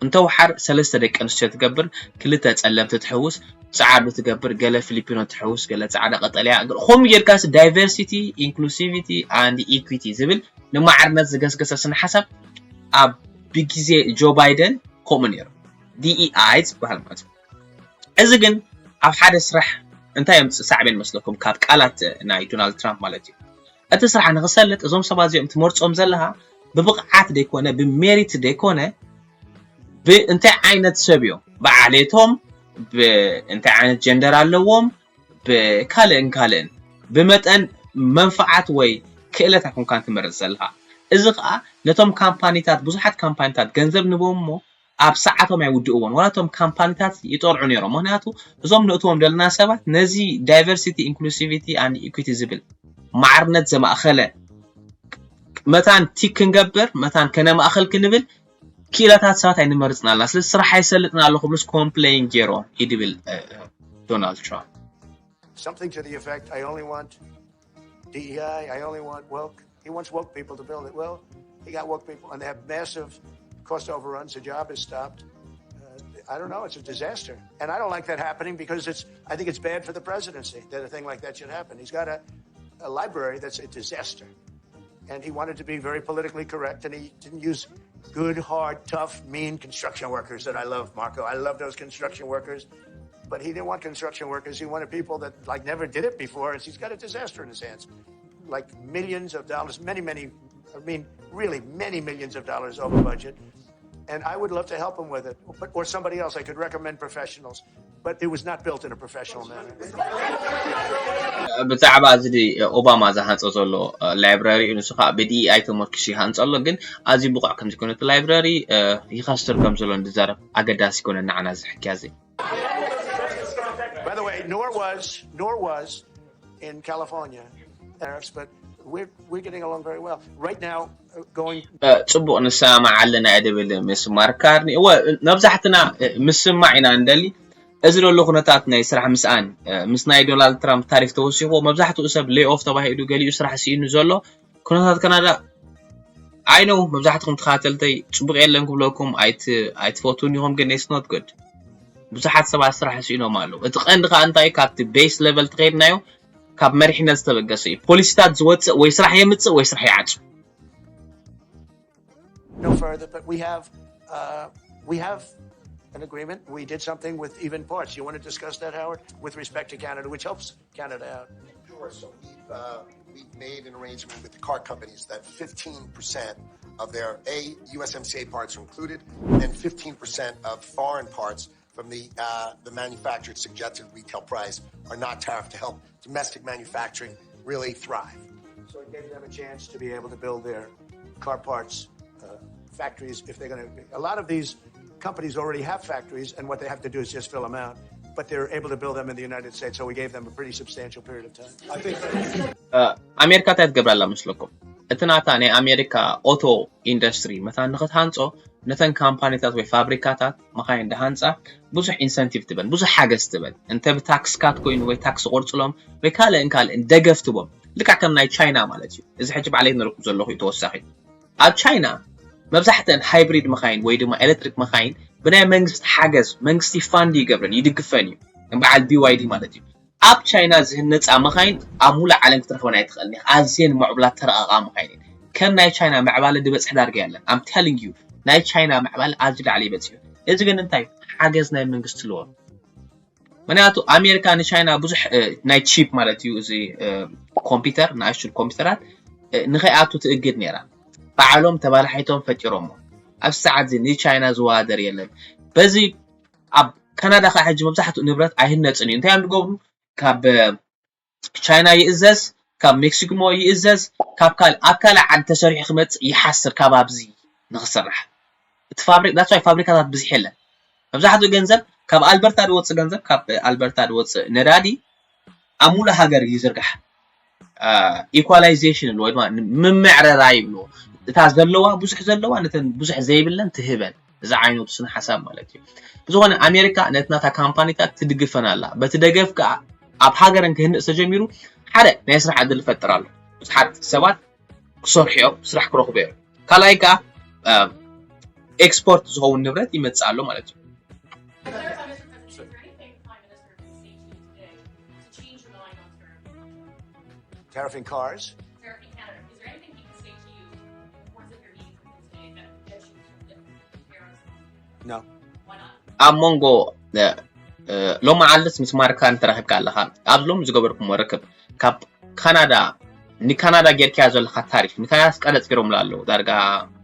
እንተውሓር ሰለስተ ደቂ ኣንስትዮ ትገብር፣ ክልተ ጸለምቲ ትሕውስ፣ ጸዓዱ ትገብር፣ ገለ ፊሊፒኖ ትሕውስ፣ ገለ ጻዕዳ ቀጠልያ፣ ከምኡ ጌርካስ ዳይቨርሲቲ፣ ኢንክሉሲቪቲ and ኢኩዊቲ ዝብል ንማዕርነት ዝገስገሰ ስነ ሓሳብ ኣብ ብግዜ ጆ ባይደን ከምኡ ነይሩ። ዲኢኣይ ዝበሃል ማለት እዩ። እዚ ግን ኣብ ሓደ ስራሕ እንታይ የምፅእ ሳዕቤን መስለኩም? ካብ ቃላት ናይ ዶናልድ ትራምፕ ማለት እዩ። እቲ ስራሕ ንክሰልጥ እዞም ሰባት እዚኦም ትመርፆም ዘለካ ብብቕዓት ደይኮነ ብሜሪት ደይኮነ ብእንታይ ዓይነት ሰብ እዮም፣ ብዓሌቶም፣ ብእንታይ ዓይነት ጀንደር ኣለዎም፣ ብካልእን ካልእን ብመጠን መንፍዓት ወይ ክእለት ኣይኮንካን ትመርፅ ዘለካ። እዚ ከዓ ነቶም ካምፓኒታት፣ ብዙሓት ካምፓኒታት ገንዘብ ንቦም እሞ ኣብ ሰዓቶም ኣይውድእዎን፣ ዋላ እቶም ካምፓኒታት ይጠርዑ ነይሮም። ምክንያቱ እዞም ንእትዎም ዘለና ሰባት ነዚ ዳይቨርሲቲ፣ ኢንክሉሲቪቲ and ኢኩዊቲ ዝብል ማዕርነት ዘማእኸለ መታን ቲክ ክንገብር፣ መታን ከነማእኸል ክንብል ክኢላታት ሰባት ኣይንመርፅን ኣለና። ስለዚ ስራሕ ኣይሰልጥን ኣሎ ክብሉስ ኮምፕሌን ገይሮም እዩ ድብል ዶናልድ ትራምፕ። Something to the effect, I only want D E I, I only want woke. He wants woke people to build it. Well, he got woke people, and they have massive cost overruns. The job is stopped. Uh, I don't know. It's a disaster. And I don't like that happening because it's, I think it's bad for the presidency that a thing like that should happen. He's got a, a library that's a disaster. And he wanted to be very politically correct, and he didn't use good, hard, tough, mean construction workers that I love, Marco. I love those construction workers. But he didn't want construction workers. He wanted people that, like, never did it before. And he's got a disaster in his hands. Like, millions of dollars, many, many, I mean, really many millions of dollars over budget. And I would love to help him with it, but, or somebody else. I could recommend professionals, but it was not built in a professional manner. ብዛዕባ እዚ ኦባማ ዝሃንፆ ዘሎ ላይብራሪ እዩ። ንሱ ከዓ ብዲኢኣይ ተመርኪሱ ይሃንፆ ኣሎ፣ ግን ኣዝዩ ብቑዕ ከም ዘይኮነ እቲ ላይብራሪ ይኸስር ከም ዘሎ ንዛረብ ኣገዳሲ ይኮነ ንዓና እዚ ሕክያ እዚ። By the way, nor was, nor was in California tariffs, but we're, we're getting along very well. Right now, uh, going ፅቡቕ ንሰማማዕ ኣለና እየ ድብል ምስ ማርክ ካርኒ። እወ፣ መብዛሕትና ምስማዕ ኢና እንደሊ። እዚ ዘሎ ኩነታት ናይ ስራሕ ምስኣን ምስ ናይ ዶናልድ ትራምፕ ታሪፍ ተወሲኽዎ መብዛሕትኡ ሰብ ሌይ ኦፍ ተባሂሉ፣ ገሊኡ ስራሕ ስኢኑ ዘሎ ኩነታት ካናዳ I know መብዛሕትኹም ተኻተልተይ ጽቡቕ የለን ክብለኩም ኣይት ኣይትፈቱን ኢኹም፣ ግን it's not good። ብዙሓት ሰባት ስራሕ ስኢኖም ኣለዉ። እቲ ቀንዲ ከኣ እንታይ፣ ካብቲ base level ተኸይድናዮ፣ ካብ መሪሕነት ዝተበገሰ እዩ። ፖሊሲታት ዝወጽእ ወይ ስራሕ የምጽእ ወይ ስራሕ ይዓጹ። No further, but we have uh, we have an agreement. We did something with even parts. You want to discuss that, Howard, with respect to Canada, which helps Canada out. Sure. So we've uh, we've made an arrangement with the car companies that fifteen percent of their a U S M C A parts are included, and fifteen percent of foreign parts from the uh, the manufactured suggested retail price are not tariffed to help domestic manufacturing really thrive. So it gave them a chance to be able to build their car parts uh, factories if they're going to. A lot of these companies already have factories, and what they have to do is just fill them out. But they're able to build them in the United States, so we gave them a pretty substantial period of time. I think ኣሜሪካ እንታይ ትገብር ኣላ መስለኩም? እቲ ናታ ናይ ኣሜሪካ ኦቶ ኢንዱስትሪ መታን ንክትሃንጾ፣ ነተን ካምፓኒታት ወይ ፋብሪካታት መኻይን ድሃንጻ ብዙሕ ኢንሰንቲቭ ትበን፣ ብዙሕ ሓገዝ ትበን። እንተ ብታክስ ካት ኮይኑ ወይ ታክስ ቆርጽሎም ወይ ካልእን ካልእን ደገፍ ትቦም፣ ልክዕ ከም ናይ ቻይና ማለት እዩ። እዚ ሕጂ ባዕለይ ነርኩም ዘለኹ እዩ ተወሳኺ። ኣብ ቻይና መብዛሕተን ሃይብሪድ መኻይን ወይ ድማ ኤሌክትሪክ መኻይን ብናይ መንግስቲ ሓገዝ፣ መንግስቲ ፋንድ ይገብረን ይድግፈን እዩ። ከም በዓል ቢ ዋይ ዲ ማለት እዩ። ኣብ ቻይና ዝህነፃ መኻይን ኣብ ሙሉእ ዓለም ክትረኽበን ኣይትኽእልን ኢኻ። ኣዝየን ምዕቡላት ተረቓቓ መኻይን እየን። ከም ናይ ቻይና ምዕባለ ዝበፅሕ ዳርጋ የለን። I'm telling you፣ ናይ ቻይና ምዕባለ ኣዝዩ ላዕሊ ይበፅሕ እዩ። እዚ ግን እንታይ ሓገዝ ናይ መንግስቲ ኣለዎ? ምክንያቱ ኣሜሪካ ንቻይና ብዙሕ ናይ ቺፕ ማለት እዩ፣ እዚ ኮምፒውተር፣ ንኣሽቱን ኮምፒውተራት ንኸይኣቱ ትእግድ ነይራ። ባዕሎም ተባላሒቶም ፈጢሮሞ። ኣብ ሰዓት እዚ ንቻይና ዝወዳደር የለን። በዚ ኣብ ካናዳ ከዓ ሕጂ መብዛሕትኡ ንብረት ኣይህነፅን እዩ። እንታይ እዮም ዝገብሩ? ካብ ቻይና ይእዘዝ፣ ካብ ሜክሲኮ ይእዘዝ፣ ካብ ካልእ ኣብ ካልእ ዓዲ ተሰሪሑ ክመፅእ ይሓስር ካብ ኣብዚ ንክስራሕ። እቲ ፋብሪካ that's why ፋብሪካታት ብዙሕ የለን። መብዛሕትኡ ገንዘብ ካብ ኣልበርታ ዝወፅእ ገንዘብ ካብ ኣልበርታ ዝወፅእ ነዳዲ ኣብ ሙሉእ ሃገር ይዝርጋሕ። ኢኳላይዜሽን ይብልዎ ወይ ድማ ምምዕርራይ ይብልዎ። እታ ዘለዋ ብዙሕ ዘለዋ ነተን ብዙሕ ዘይብለን ትህበን። እዚ ዓይነቱ ስነ ሓሳብ ማለት እዩ። ብዝኾነ ኣሜሪካ ነቲ ናታ ካምፓኒታት ትድግፈን ኣላ። በቲ ደገፍ ከዓ ኣብ ሃገረን ክህንእ ተጀሚሩ ሓደ ናይ ስራሕ ዕድል ይፈጥር ኣሎ። ብዙሓት ሰባት ክሰርሑ እዮም፣ ስራሕ ክረኽቡ እዮም። ካልኣይ ከዓ ኤክስፖርት ዝኸውን ንብረት ይመፅእ ኣሎ ማለት እዩ። Tariffing cars? ኣብ መንጎ ሎማዓልስ ምስ ማርካን ተራኺብካ ኣለኻ። ኣብ ሎም ዝገበርኩሞ ርክብ ካብ ካናዳ ንካናዳ ጌርካያ ዘለኻ ታሪፍ ንካናዳ ቀረፅ ገይሮምላ ኣለዉ። ዳርጋ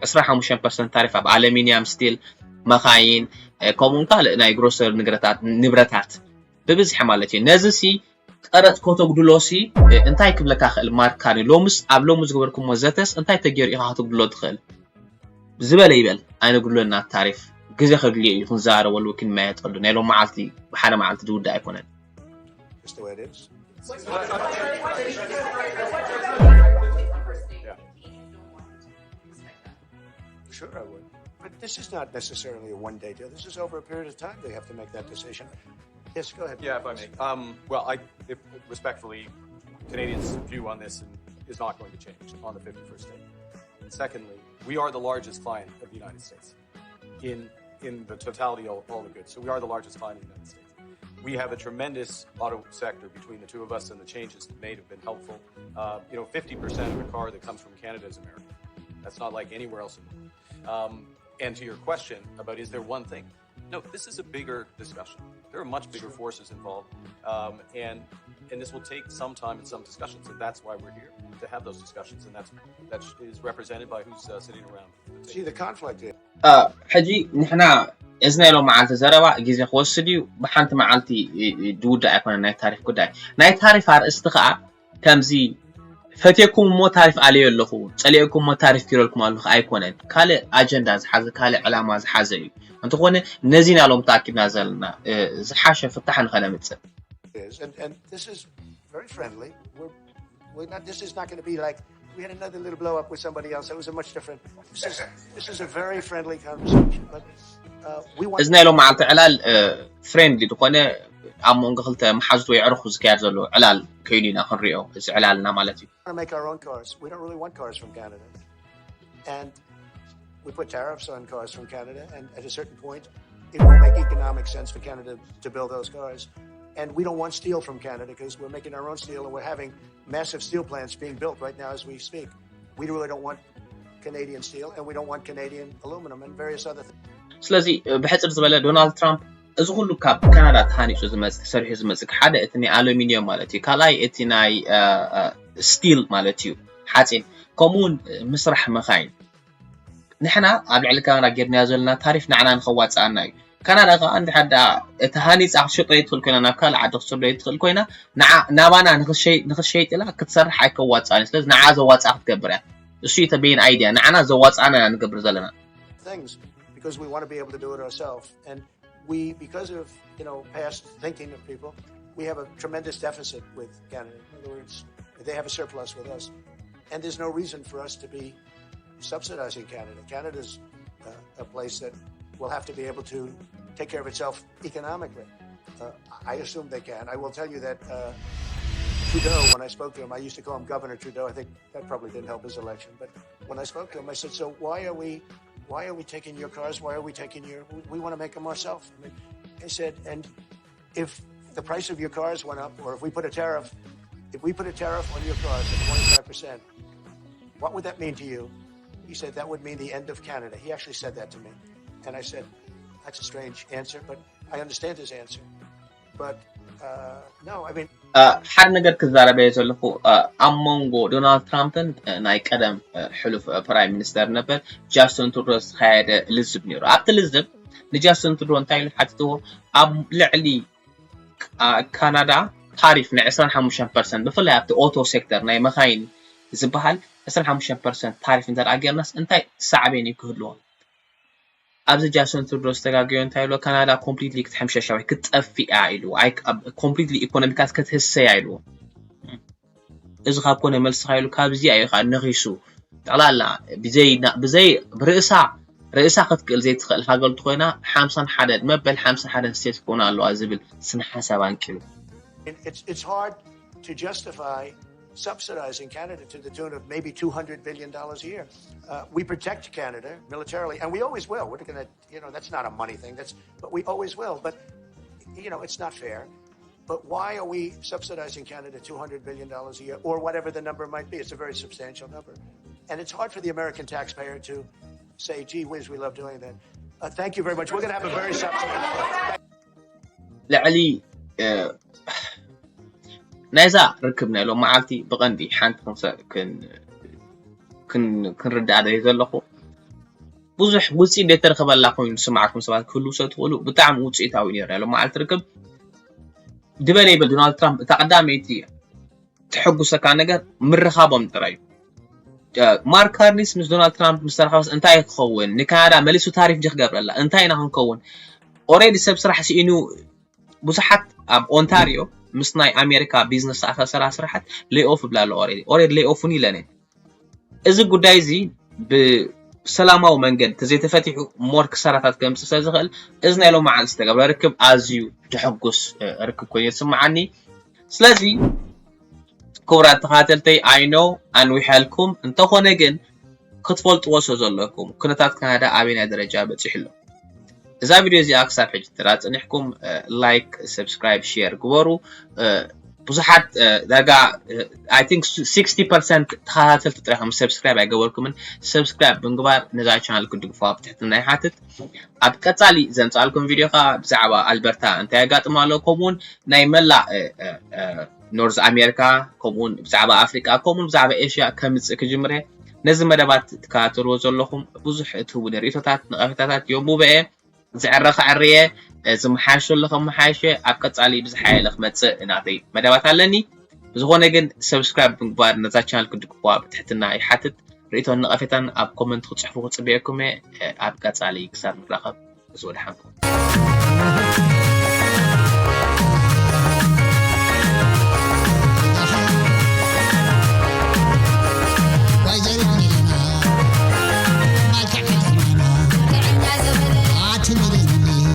ዕስራን ሓሙሽተን ፐርሰንት ታሪፍ ኣብ ኣለሚንያም፣ ስቲል፣ መኻይን፣ ከምኡውን ካልእ ናይ ግሮሰሪ ንብረታት ብብዝሒ ማለት እዩ። ነዚ ሲ ቀረፅ ከተጉድሎ ሲ እንታይ ክብለካ ክእል ማርካኒ? ሎምስ ኣብ ሎሚ ዝገበርኩሞ ዘተስ እንታይ ተገይሩ ኢኻ ከተጉድሎ ትኽእል? ዝበለ ይበል ኣይነጉድለና ታሪፍ ግዜ ከድልዮ እዩ ክንዛረበሉ ክንመያየጠሉ። ናይ ሎም መዓልቲ ብሓደ መዓልቲ ዝውዳእ ኣይኮነን። Sure, I would. But this is not necessarily a one day deal. This is over a period of time they have to make that decision. Yes, go ahead. Yeah, if I may. Um, well, I, if, respectfully, Canadians' view on this is not going to change on the fifty-first day. And secondly, we are the largest client of the United States in in the totality of all the goods. So we are the largest client in the United States. We have a tremendous auto sector between the two of us, and the changes made have been helpful. Uh, you know, fifty percent of a car that comes from Canada is American. That's not like anywhere else in the world. Um, and to your question about is there one thing? No, this is a bigger discussion. There are much bigger forces involved, um, and and this will take some time and some discussions, and that's why we're here to have those discussions, and that's that is represented by who's uh, sitting around. See, the conflict is ሕጂ ንሕና እዚ ናይ ሎም መዓልቲ ዘረባ ግዜ ክወስድ እዩ። ብሓንቲ መዓልቲ ዝውዳእ ኣይኮነን ናይ ታሪፍ ጉዳይ። ናይ ታሪፍ ኣርእስቲ ከዓ ከምዚ ፈትየኩም እሞ ታሪፍ ኣለዮ ኣለኹ፣ ፀሊእኩም እሞ ታሪፍ ኪረልኩም ኣለኹ ኣይኮነን። ካልእ ኣጀንዳ ዝሓዘ፣ ካልእ ዕላማ ዝሓዘ እዩ። እንተኾነ ነዚ ኢና ሎም ተኣኪብና ዘለና ዝሓሸ ፍታሕ ንኸነምፅእ። Is, and, and this is very friendly. We're, we're not, this is not going to be like we had another little blow up with somebody else. It was a much different. This is this is a very friendly conversation, but uh, we want. እዚ ናይ ሎም መዓልቲ ዕላል ፍሬንድሊ ዝኾነ ኣብ መንጎ ክልተ መሓዙት ወይ ዕርኹ ዝካየድ ዘሎ ዕላል ከይዱ ኢና ክንሪኦ እዚ ዕላልና ማለት እዩ። To make our own cars. We don't really want cars from Canada. and we put tariffs on cars from Canada, and at a certain point, it won't make economic sense for Canada to build those cars. And we don't want steel from Canada because we're making our own steel, and we're having massive steel plants being built right now as we speak. We really don't want Canadian steel, and we don't want Canadian aluminum and various other things. ስለዚ ብሕፅር ዝበለ ዶናልድ ትራምፕ እዚ ኩሉ ካብ ካናዳ ተሃኒፁ ዝመፅእ ተሰሪሑ ዝመፅእ ሓደ እቲ ናይ ኣሉሚኒየም ማለት እዩ፣ ካልኣይ እቲ ናይ ስቲል ማለት እዩ፣ ሓፂን፣ ከምኡውን ምስራሕ መኻይን። ንሕና ኣብ ልዕሊ ካናዳ ጌርናዮ ዘለና ታሪፍ ንዓና ንኸዋፅኣና እዩ። ካናዳ ከዓ እንድሕር ደኣ እቲ ሃኒፃ ክትሸጦ ይትኽእል ኮይና፣ ናብ ካልእ ዓዲ ክትሰዶ ይትኽእል ኮይና፣ ናባና ንኽትሸይጥ ኢላ ክትሰርሕ ኣይከዋፅኣን እዩ። ስለዚ ንዓ ዘዋፅኣ ክትገብር እያ። እሱ እዩ ተበይን ኣይድያ፣ ንዓና ዘዋፅኣና ኢና ንገብር ዘለና። Things because we want to be able to do it ourselves. And we, because of, you know, past thinking of people, we have a tremendous deficit with Canada. In other words, they have a surplus with us. And there's no reason for us to be subsidizing Canada. Canada's uh, a place that will have to be able to take care of itself economically. Uh, I assume they can. I will tell you that uh, Trudeau, when I spoke to him, I used to call him Governor Trudeau. I think that probably didn't help his election. But when I spoke to him, I said, "So why are we, why are we taking your cars? Why are we taking your? We, we want to make them ourselves." I mean, he said, "And if the price of your cars went up, or if we put a tariff, if we put a tariff on your cars of twenty-five percent, what would that mean to you?" He said, "That would mean the end of Canada." He actually said that to me. And I said, "That's a strange answer, but I understand his answer." But uh, no, I mean, ሓደ ነገር ክዛረበ ዘለኹ ኣብ መንጎ ዶናልድ ትራምፕን ናይ ቀደም ሕሉፍ ፕራይም ሚኒስተር ነበር ጃስትን ትሩዶ ዝተኻየደ ልዝብ ነይሩ። ኣብቲ ልዝብ ንጃስትን ትሩዶ እንታይ ኢሉ ሓትትዎ? ኣብ ልዕሊ ካናዳ ታሪፍ ናይ ዕስራን ሓሙሽተን ፐርሰንት ብፍላይ ኣብቲ ኦቶ ሴክተር ናይ መኻይን ዝበሃል ዕስራን ሓሙሽተን ፐርሰንት ታሪፍ እንተ ጌርናስ እንታይ ሳዕቤን እዩ ክህልዎ? ኣብዚ ጃስትን ትሩዶ ዝተጋገዮ እንታይ ኢልዎ? ካናዳ ኮምፕሊትሊ ክትሕምሸሻ ወይ ክትጠፍእ እያ ኢልዎ። ኮምፕሊትሊ ኢኮኖሚካስ ክትህሰያ ኢልዎ። እዚ ካብ ኮነ መልስኻ ኢሉ ካብዚኣ እዩ ከዓ ነኺሱ። ጠቕላላ ብዘይ ብዘይ ብርእሳ ርእሳ ክትክእል ዘይትኽእል ሃገር እንተኮይና ሓምሳን ሓደን መበል ሓምሳን ሓደን ስቴት ክኾና ኣለዋ ዝብል ስነ ሓሳብ ኣንቂሉ። It's hard to justify subsidizing Canada to the tune of maybe two hundred billion dollars a year. Uh, we protect Canada militarily, and we always will. We're going to, you know, that's not a money thing. That's, but we always will. But, you know, it's not fair. But why are we subsidizing Canada two hundred billion dollars a year, or whatever the number might be? It's a very substantial number. And it's hard for the American taxpayer to say, "Gee whiz, we love doing that." Uh, thank you very much. We're going to have a very substantial. ልዕሊ ናይዛ ርክብ ናይ ሎም መዓልቲ ብቐንዲ ሓንቲ ክንርዳእ ደልየ ዘለኹ፣ ብዙሕ ውፅኢት ዘይተረኸበላ ኮይኑ ዝስምዓኩም ሰባት ክህልዉ ስለ ትኽእሉ፣ ብጣዕሚ ውፅኢታዊ ነይሩ ናይ ሎም መዓልቲ ርክብ። ድበለ ይበል ዶናልድ ትራምፕ እታ ቀዳመይቲ ተሐጉሰካ ነገር ምርኻቦም ጥራይ እዩ። ማርክ ካርኒስ ምስ ዶናልድ ትራምፕ ምስ ተራኸበስ እንታይ ክኸውን? ንካናዳ መሊሱ ታሪፍ ዲ ክገብረላ? እንታይ ኢና ክንከውን? ኦሬዲ ሰብ ስራሕ ስኢኑ ብዙሓት ኣብ ኦንታሪዮ ምስ ናይ ኣሜሪካ ቢዝነስ ዝተኣሳሰራ ስራሓት ሌኦፍ ይብላ ኣሎ። ኦሬዲ ኦሬዲ ሌኦፍ እውን ኢለን እየን። እዚ ጉዳይ እዚ ብሰላማዊ መንገዲ ተዘይተፈቲሑ ሞር ክሳራታት ከምፅእ ስለ ዝኽእል እዚ ናይ ሎም መዓልቲ ዝተገብረ ርክብ ኣዝዩ ተሐጉስ ርክብ ኮይኑ ይስምዓኒ። ስለዚ ክቡራት ተኸታተልተይ I know ኣንዊሐልኩም እንተኾነ ግን ክትፈልጥዎ ስለ ዘለኩም ኩነታት ካናዳ ኣበየናይ ደረጃ በፂሑ ኣሎ። እዛ ቪድዮ እዚኣ ክሳብ ሕጂ ትራ ፅኒሕኩም ላይክ፣ ሰብስክራይብ፣ ሼር ግበሩ። ብዙሓት ዳርጋ I think sixty percent ተኸታተልቲ ጥራይ ከም ሰብስክራይብ ኣይገበርኩምን። ሰብስክራይብ ብምግባር ነዛ ቻናል ክትድግፉዋ ብትሕትና ይሓትት። ኣብ ቀፃሊ ዘምፃልኩም ቪድዮ ከዓ ብዛዕባ ኣልበርታ እንታይ የጋጥም ኣሎ ከምኡውን ናይ መላእ ኖርዝ ኣሜሪካ ከምኡውን ብዛዕባ ኣፍሪቃ ከምኡውን ብዛዕባ ኤሽያ ከምፅእ ክጅምር እየ። ነዚ መደባት ትከታተልዎ ዘለኹም ብዙሕ እትህቡ ርእይቶታት ነቐፌታታት የንቡበ እየ። ዝዕረ ክዕርየ ዝመሓየሸሉ ከመሓየሸ ኣብ ቀፃሊ ብዝሓየለ ክመፅእ ናተይ መደባት ኣለኒ። ብዝኾነ ግን ሰብስክራይብ ብምግባር ነዛ ቻናል ክትድግፉዋ ብትሕትና ይሓትት። ርእይቶን ነቐፌታን ኣብ ኮመንት ክፅሕፉ ክፅበየኩም እየ። ኣብ ቀፃሊ ክሳብ ንራኸብ። እዚ ወደሓንኩም።